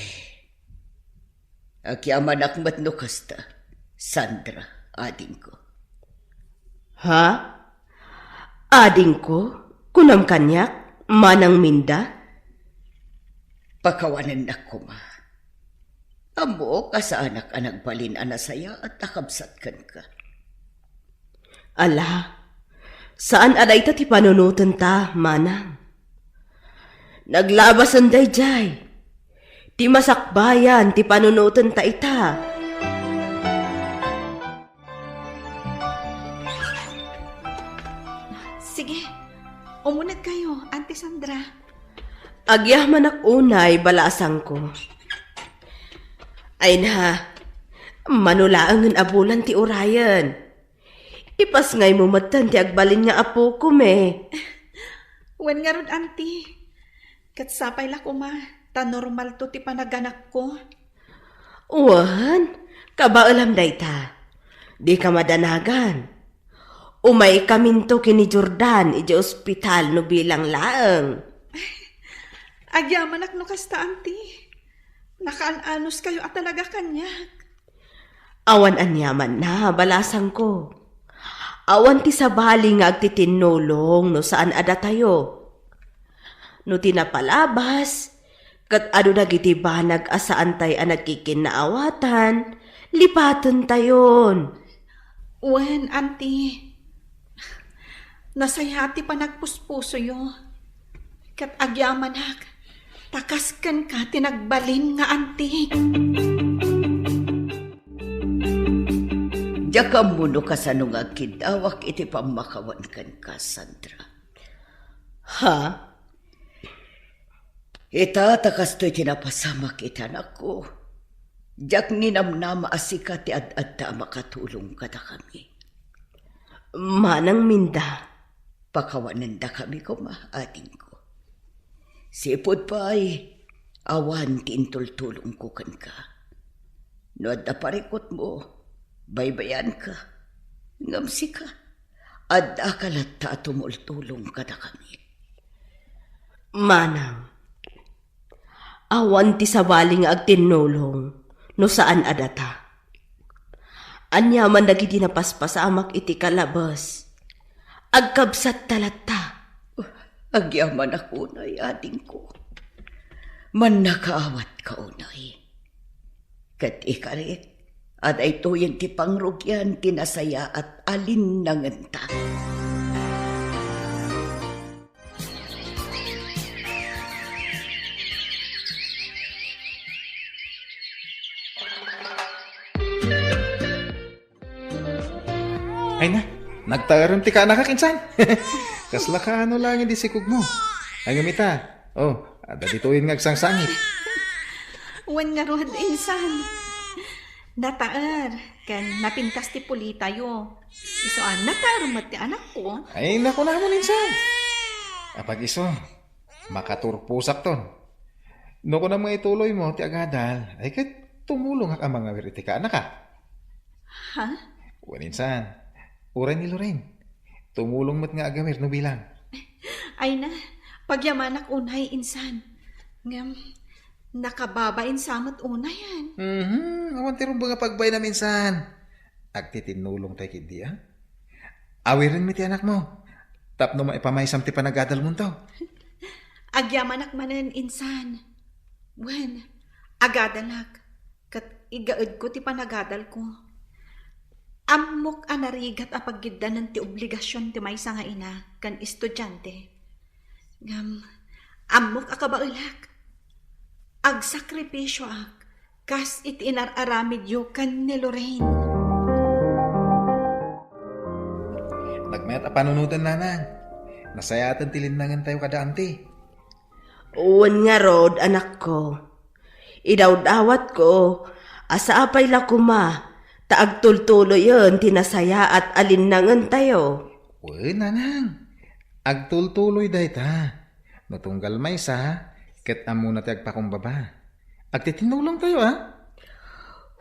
agyamanak met no kasta, Sandra, adingko. Ha? Adingko? Kunam kaniak, Manang Minda? Pakawanennak koma. Ammok a saanak a nagbalin a nasayaat a kabsat kenka. Ala, saan a dayta ti panunotenta, manang. Naglabasen daydiay. Ti masakbayan ti panunotenta ita. Sige, umuneg kayo, Auntie Sandra. Agyamanak unay, balasangko. Ay na, mano laengen a bulan ti urayen. Ipasngaymo metten ti agbalin nga apokome. Wen ngarud, Auntie. Ket sapay la koma, ta normalto ti panaganakko. Wen, kabaelam dayta. Dika madanagan. Umaykaminto ken ni Jordan idiay ospital no bilang laeng. Agyamanak no kasta, Auntie. Nakaan-anos kayo a talaga kaniak. Awan aniamanna, balasangko. Awan ti sabali nga agtitinnulong no saan a datayo. No ti napalabas, ket adu dagiti banag a saantay a nagkikinnaawatan, lipatentayon. Wen, Auntie. Nasayaat ti panagpuspusoyo. Ket agyamanak, ta kas kenka ti nagbalin nga Auntie. Diak ammo no kasano nga agkiddawak iti pammakawan kenka, Sandra. Ha? Ita, ta kastoy ti napasamak iti anakko, diak ninamnama a sika ti ad-adda a makatulong kadakami. Manang Minda. Pakawanendakami koma, adingko. Sipud pay, awan ti intultulongko kenka. No adda parikutmo, baybayanka. Ngem sika, addaka latta a tumultulong kadakami. Manang, awan ti sabali nga agtinnulong no saan a data. Aniaman dagiti napaspasamak iti kalabes, agkabsatta latta. Agyamanak unay, adingko. Mannakaawatka unay. Ket ikarik a daytoyen ti pangrugian ti nasayaat a linnangenta. Ay na, nagtaerem ti kaanakak insan. Kasla kaano laeng di sikogmo. Ay, ngem ita, oh, adda ditoyen nga agsangsangit. Wen ngarud, insan. Nataer, ken napintas ti pulitayo. Isu a, nataer met ti anakko. Ay, nakunamon, insan. Apag-isu, makaturposakton. No kunam nga ituloymo ti agadal, ay ket tumulongak a mangawir iti kaanaka. Ha? Wen insan, uray ni Lorraine. Tumulong met nga agawir no bilang. Ay na, pagyamanak unay, insan. Ngem, nakababain sa met unayen. Mhm, awan ti rumbeng a pagbainam insan. Agtitinnulong tay ketdi, a? Awirenmi ti anakmo tapno maipamaysam ti panagadalmonto. Agyamanak manen, insan. Wen, agadalak, ket igaedko ti panagadalko. Ammok a narigat a pagiddanen ti obligasion ti maysa nga ina ken estudiante. Ngem, ammok a kabaelak. Agsakripisioak kas iti inar-aramidyo ken ni Lorraine. Nagmayat a panunoten, nanang. Nasayaaten ti linnangentayo kada anti. Wen ngarud, anakko. Idawdawatko Asa apay la koma, ta agtultuloyen ti nasayaat a linnangentayo. Wen, nanang. Agtultuloy dayta. No tunggal maysa, ket ammona ti agpakumbaba. Agtitinulongtayo, a?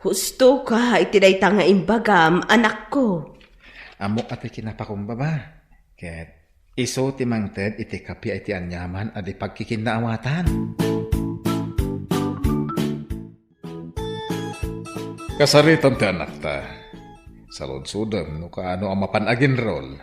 Husto ka iti dayta nga imbagam, anakko. Ammok a ti kinapakumbaba. Ket isu ti mangted iti kappia iti aniaman a di pagkikinnaawatan. Kasaritam ti anakta. Saludsodem no kaano a mapan aginrol.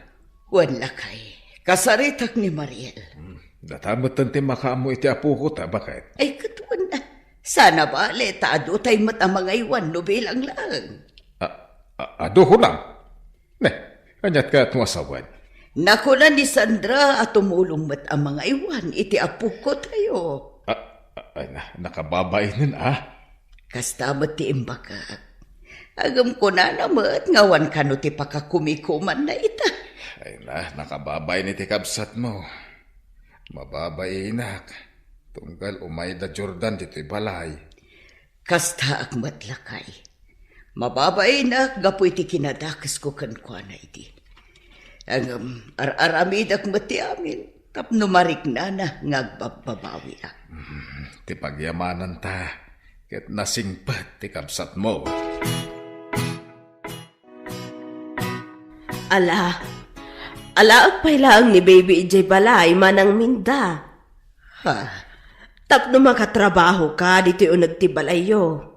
Wen, lakay, kasaritak ni Mariel. Hmm, data metten ti makaammo iti apoko ta, baket. Ay, ket wen, sana bale, ta adu tay met a mangaywan no bilang laeng. A, a, adu kunam? Ne, aniat ket no asawen? Nakuna ni Sandra a tumulong met a mangaywan iti apoko tayo. A, a, ay, na, nakababainen, a? Kasta met ti imbagak. Ngem kunana met nga awan kano ti pakakumikumanna ita. Ay na, nakababain iti kabsatmo. Mababainak. Tunggal umayda Jordan ditoy balay. Kastaak met, lakay. Mababainak gapu iti kinadakesko kenkuana idi. Ngem ar-aramidek met ti amin tapno mariknana nga agbabbabawiak. Mm, ti pagyamananta ket nasingpet ti kabsatmo. Ala, alaek pay laeng ni baby idiay balay manang minda. Ha? Tapno makatrabaho ka ditoy uneg ti balayyo.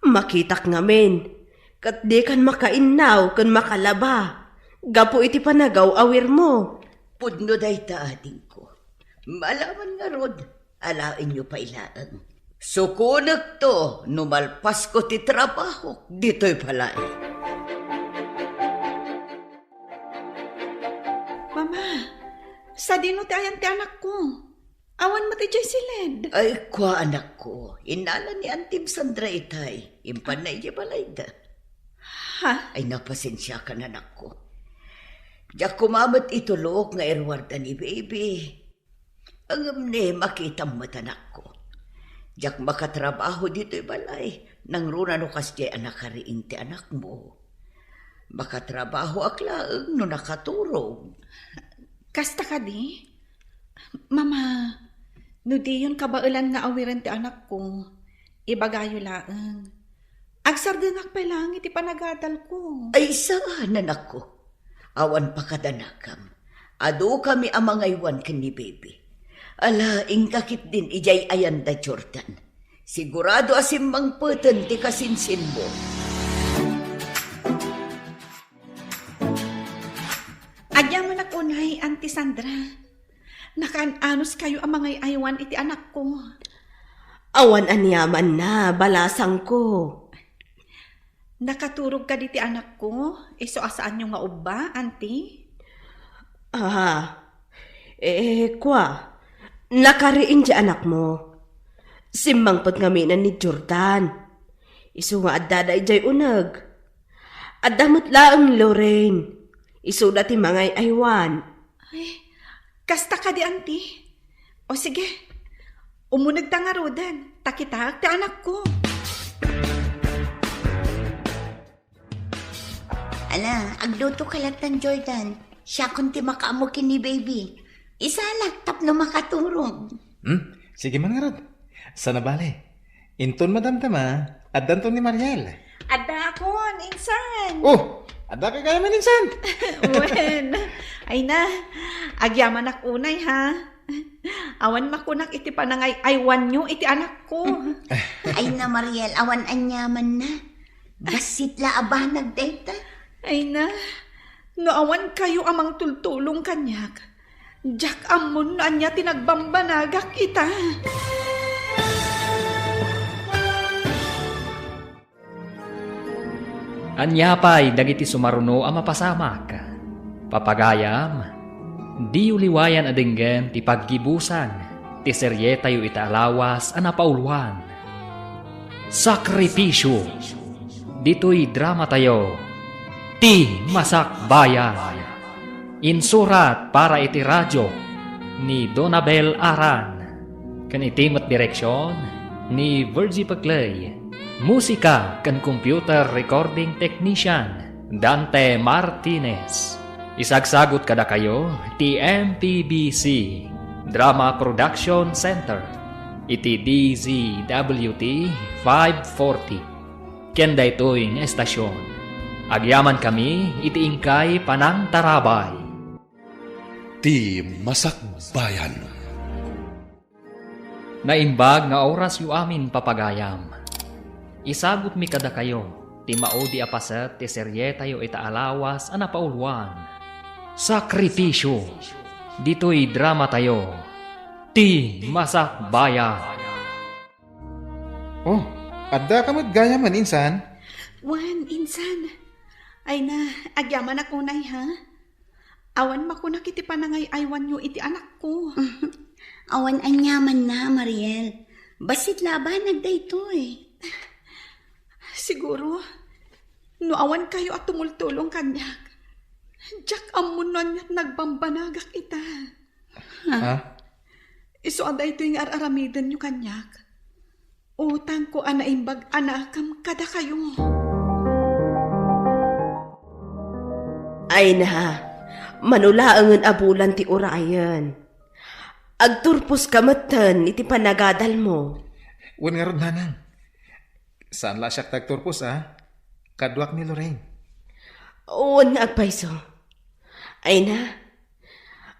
Makitak ngamin, ket dikan makainnaw ken makalaba, gapu iti panagaw-awirmo. Pudno dayta, adingko. Malaman ngarud, alaenyo pay laeng. Sukonekto no malpasko ti trabahok ditoy balay. Mama, sadino ti ayan ti anakko? Awan met idiay siled. Ay, kua, anakko. Innala ni Antim Sandra itay. Impanna idiay balayda. Ha? Ay, napasensiakan, anakko. Diak koma met itulok nga iruarda ni baby. Ngem ne, makitam met, anakko. Diak makatrabaho ditoy balay. Nangruna no kasdiay a nakariing ti anakmo. Makatrabahoak laeng no nakaturog. Kasta kadi? Mama, no diyon kabaelan nga awiren ti anakko, ibagayo laeng. Agsardengak pay laeng iti panagadalko. Ay, saan, anakko. Awan pakadanakam. Adukami a mangaywan ken ni baby. Ala, inka ketdin idiay ayanda Jordan. Sigurado a simmangpeten ti kasinsinmo. Agyamanak unay, Auntie Sandra. Nakaan-anuskayo a mangay-aywan iti anakko. Awan aniamanna, balasangko. Nakaturog kadi ti anakko, isu a saanyo nga ubba, Auntie? Ah, eh, kua, nakariing ti anakmo. Simmangpet ngamin ni Jordan. Isu nga addada idiay uneg. Adda met laeng Lorraine. Isuda ti mangay-aywan. Ay, kasta kadi, Auntie? O sige, umunegta ngaruden, ta kitaek ti anakko. Ala, agluto ka lattan, Jordan. Siakon ti makaammo ken ni baby. Isalak tapno makaturog. Hmm? Sige man ngarud. Sana bale. Inton madamdama, addanton ni Mariel. Addaakon, insan. Oh, adda kay kaya man, insan. Wen. Ay na, agyamanak unay, ha? Awan makunak iti panangay-aywanyo iti anakko. Ay na, Mariel, awan aniamanna. Bassit la a banag dayta. Ay na, no awan kayo a mangtultulong kaniak, diak ammon no ania ti nagbambanagak ita. Ania pay dagiti sumaruno a mapasamak? Papagayam, diyo liwayan a denggen ti paggibusan ti serietayo ita a lawas a napauluan. Sakripisyo. Ditoy dramatayo, Ti Masakbayan. Insurat para iti radio ni Donabel Aran, ken iti met direksion ni Virgie Peclay. Musika ken computer recording technician, Dante Martinez. Isagsagut kadakayo ti M P B C Drama Production Center iti D Z W T five forty. Ken daytoy nga estasion, agyamankami iti inkay panangtarabay. Ti Masakbayan. Naimbag nga orasyo amin, papagayam. Isagutmi kadakayo ti maudi a paset ti serietayo ita a lawas a napauloan, Sakripisyo. Ditoy dramatayo, Ti Masakbayan. Oh, addaka met gayamen, insan? Wen, insan. Ay na, agyamanak unay, ha? Awan makunak iti panangay-aywanyo iti anakko. Awan aniamanna, Mariel. Bassit la a banag daytoy. Siguro, no awan kayo a tumultulong kaniak, diak ammo no aniat nagbambanagak ita. Ha? Isu a daytoy nga ar-aramidenyo kaniak. Utangko a naimbag a nakem kadakayo. Ay na, mano laengen a bulan ti urayen. Agturposka metten iti panagadalmo. Wen ngarud, nanang. Saan la siak ti agturpos, a? Kaduak ni Lorraine. Wen nga agpayso. Ay na,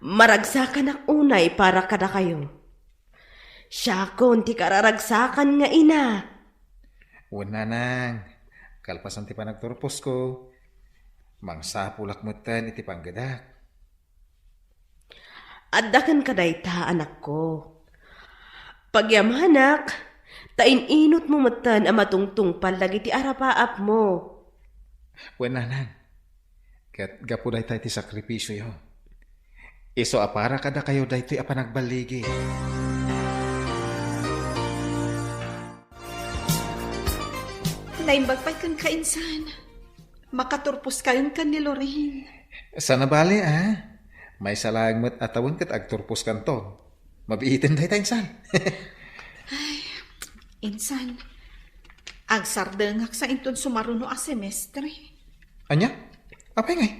maragsakanak unay para kadakayo. Siakon ti kararagsakan nga ina. Wen, nanang, kalpasan ti panagturposko, mangsapulak metten iti panggedak. Adda kenka dayta, anakko. Pagyamanak, ta in-inutmo metten a matungtungpal dagiti arapaapmo. Wen, nanang, ket gapu dayta iti sakripisioyo, isu a para kadakayo daytoy a panagballigi. Naimbag pay kenka, insan. Makaturposkayon ken ni Lorraine. Saan a bale, a? Maysa laeng met a tawen ket agturposkanto. Mabiiten dayta, insan. Ay, insan, agsardengak sa inton sumaruno a semestre. Ania? Apay ngay?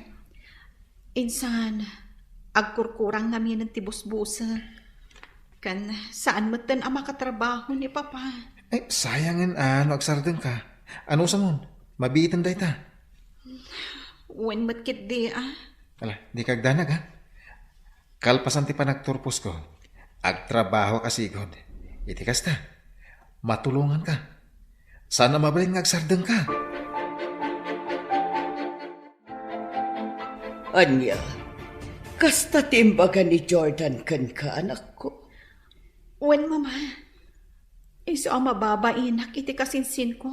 Insan, agkurkurang ngamin ti busbusek. Ken saan metten a makatrabaho ni Papa. Ay, sayangen a no agsardengka. Anusangon, mabiiten dayta. Wen met ketdi, a. Ala, dika agdanag, a. Kalpasan ti panagturposko, agtrabahok a sigud. Iti kasta, matulonganka. Saan a mabalin nga agsardengka. Ania, kasta ti imbaga ni Jordan kenka, anakko? Wen, Mama. Isu a mababainak iti kasinsinko,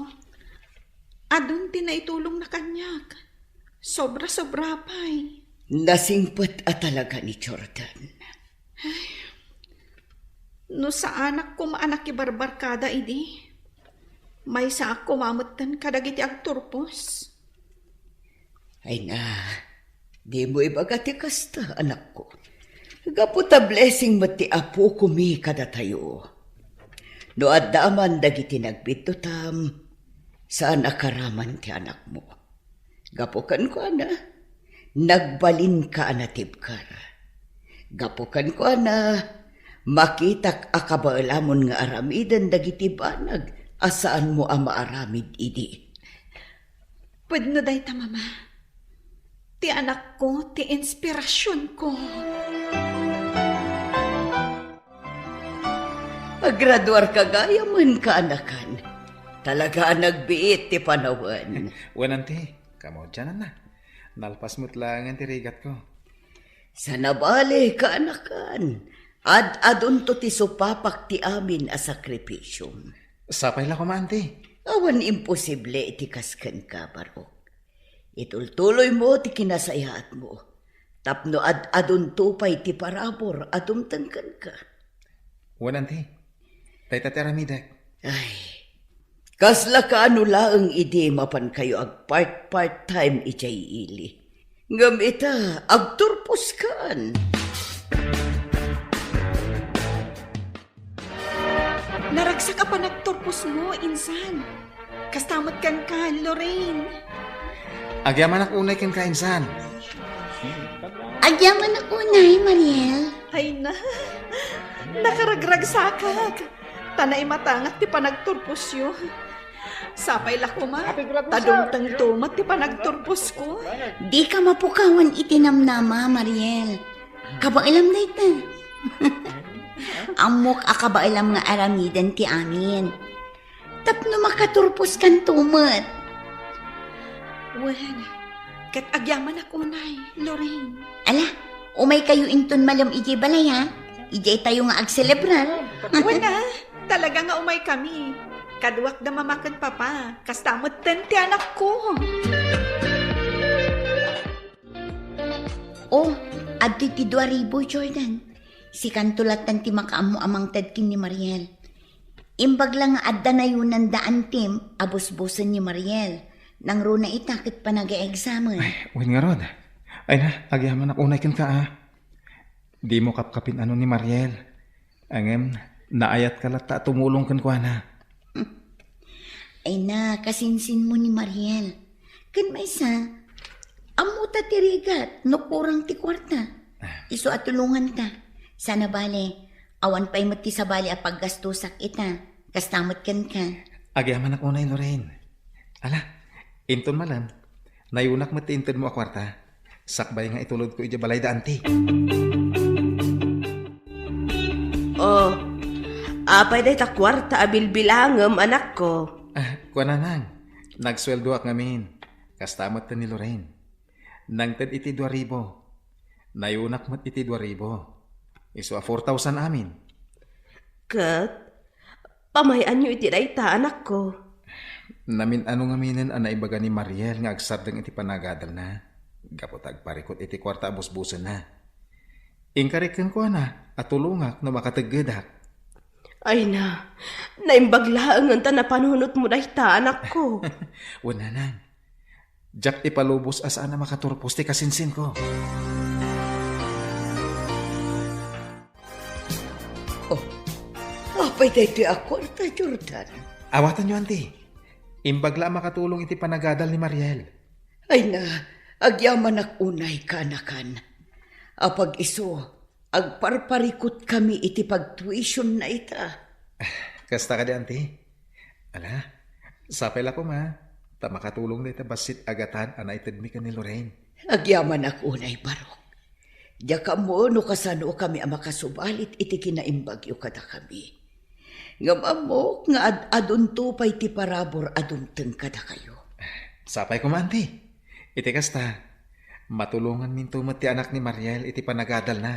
adun ti naitulongna kaniak. Sobra-sobra pay. Nasingpet a talaga ni Jordan. Ay, no saanak koma a nakibarbarkada idi, maysaak koma metten kadagiti agturpos. Ay na, dimo ibaga ti kasta, anakko. Gapu ta blessing met ti Apo kami kadatayo. No adda man dagiti nagbiddutam, saan a karaman ti anakmo. Gapu kenkuana, nagbalinka a natibker. Gapu kenkuana, makitak a kabaelamon nga aramiden dagiti banag a saanmo a maaramid idi. Pudno dayta, Mama. Ti anakko, ti inspirasionko. Agraduarka gayamen, kaanakan. Talaga a nagbiit ti panawen. Wen, anti, kamaudiananna. Nalpas met laengen ti rigatko. Saan a bale, kaanakan. Ad-adunto ti supapak ti amin a sakripisiom. Sapay la koma, anti. Awan imposible iti kas kenka, Barok. Itultuloymo ti kinasayaatmo tapno ad-adunto pay ti parabur a dumteng kenka. Wen, anti, dayta ti aramidek. Ay, kasla kaano laeng idi mapankayo agpart-part time idiay ili. Ngem ita, agturposkan. Naragsak a panagturposmo, insan. Kasta met kenka, Lorraine. Agyamanak unay kenka, insan. Agyamanak unay, Mariel. Ay na, nakaragragsakak. Ta naimatangak ti panagturposyo. Sapay la koma, ta dumtengto met ti panagturposko. Dika mapukawan iti namnama, Mariel. Kabaelam dayta. Ammok a kabaelam nga aramiden ti amin. Tapno makaturposkanto met. Wen, ket agyamanak unay, Lorraine. Ala, umaykayo inton malem idiay balay, ha? Idiay tayo nga agselebrar. Wen a, talaga nga umaykami. Kaduak da mama ken papa, kasta metten ti anakko. Oh, adtoy ti dua ribu, Jordan. Sikanto lattan ti makaammo a mangted ken ni Mariel. Imbag la nga adda nayunan da antim a busbusen ni Mariel. Nangruna ita ket panagaeksamen. Ay, wen ngarud. Ay na, agyamanak unay kenka, a. Dimo kapkapin-ano ni Mariel. Ngem, naayatka latta a tumulong kenkuana. Ay na, kasinsinmo ni Mariel. Ken maysa, ammota ti rigat no kurang ti kuarta. Isu a tulonganta. Sana bale, awan pay met ti sabali a paggastosak ita. Kasta met kenka. Agyamanak unay, Lorraine. Ala, inton malem, nayunak met ti intedmo a kuarta. Sakbay nga itulodko idiay balay da anti. Oh, apay dayta kuarta a bilbilangem, anakko? Ah, kuana, nang, nagsueldoak ngamin. Kasta met ni Lorraine. Nangted iti dua ribu. Nayunak met iti dua ribu. Isu a four thousand amin. Ket, pamay-anyo iti dayta, anakko? Namin-ano ngaminen a naibaga ni Mariel nga agsardeng iti panagadalna, gapu ta agparikut iti kuarta a busbusenna. Inkarik kenkuana a tulongak no makateggedak. Ay na, naimbag laengen ta napanunotmo dayta, anakko. Wen, nanang. Diak ipalubos a saan a makaturpos ti kasinsinko. Oh, apay daytoy a kuarta, Jordan? Awatanyo, anti. Imbag la a makatulong iti panagadal ni Mariel. Ay na, agyamanak unay, kaanakan. Apag-isu, agparparikutkami iti pagtuisionna ita. Kasta kadi, anti? Ala, sapay la koma, ta makatulong dayta bassit a gatad a naitedmi ken ni Lorraine. Agyamanak unay, barok. Diak ammo no kasanokami a makasubalit iti kinaimbagyo kadakami. Ngem ammok nga ad-adunto pay ti parabur a dumteng kadakayo. Sapay koma, anti. Iti kasta, matulonganminto met ti anak ni Mariel iti panagadalna.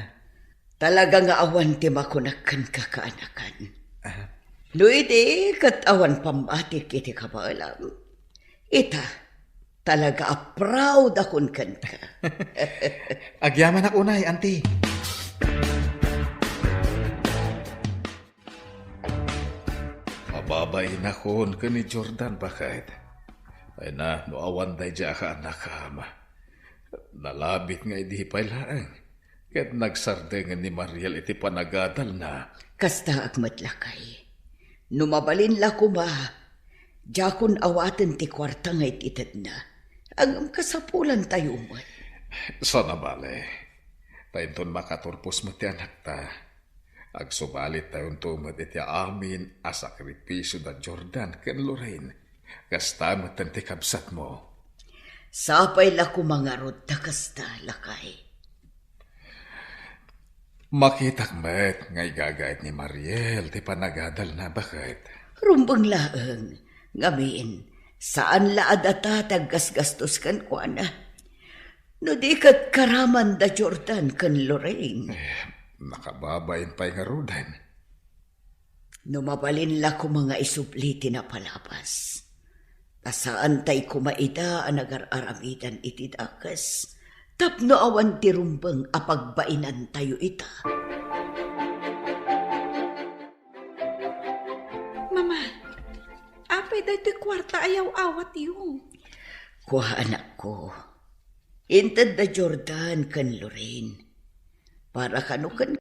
Talaga nga awan ti makunak kenka, kaanakan. Ah. No idi ket awan pammatik iti kabaelam, ita, talaga a proud akon kenka. Agyamanak unay, anti. Mababainakon ken ni Jordan, baket. Ay na, no awan daydiay a kaanakam. Nalabit nga idi pay laeng ket nagsardengen ni Mariel iti panagadalna. Kastaak met, lakay. No mabalin la koma, diakon awaten ti kuarta nga it-itedna. Ngem kasapulantayo met. Sana bale. Ta inton makaturpos met ti anakta, agsubalittayonto met iti amin a sakripisio da Jordan ken Lorraine. Kasta met ti kabsatmo. Sapay la koma ngarud ta kasta, lakay. Makitak met nga igagayat ni Mariel ti panagadalna, baket. Rumbeng laeng, ngamin, saan la a data ti aggasgastos kenkuana. No di ket karaman da Jordan ken Lorraine. Eh, nakababain pay ngaruden. No mabalin la koma nga isubli ti napalabas, ta saantay koma ida a nagar-aramidan iti dakes tapno awan ti rumbeng a pagbainantayo ita. Mama, apay daytoy kuarta a yaw-awatyo? Kua, anakko. Inted da Jordan ken Lorraine. Para kano ken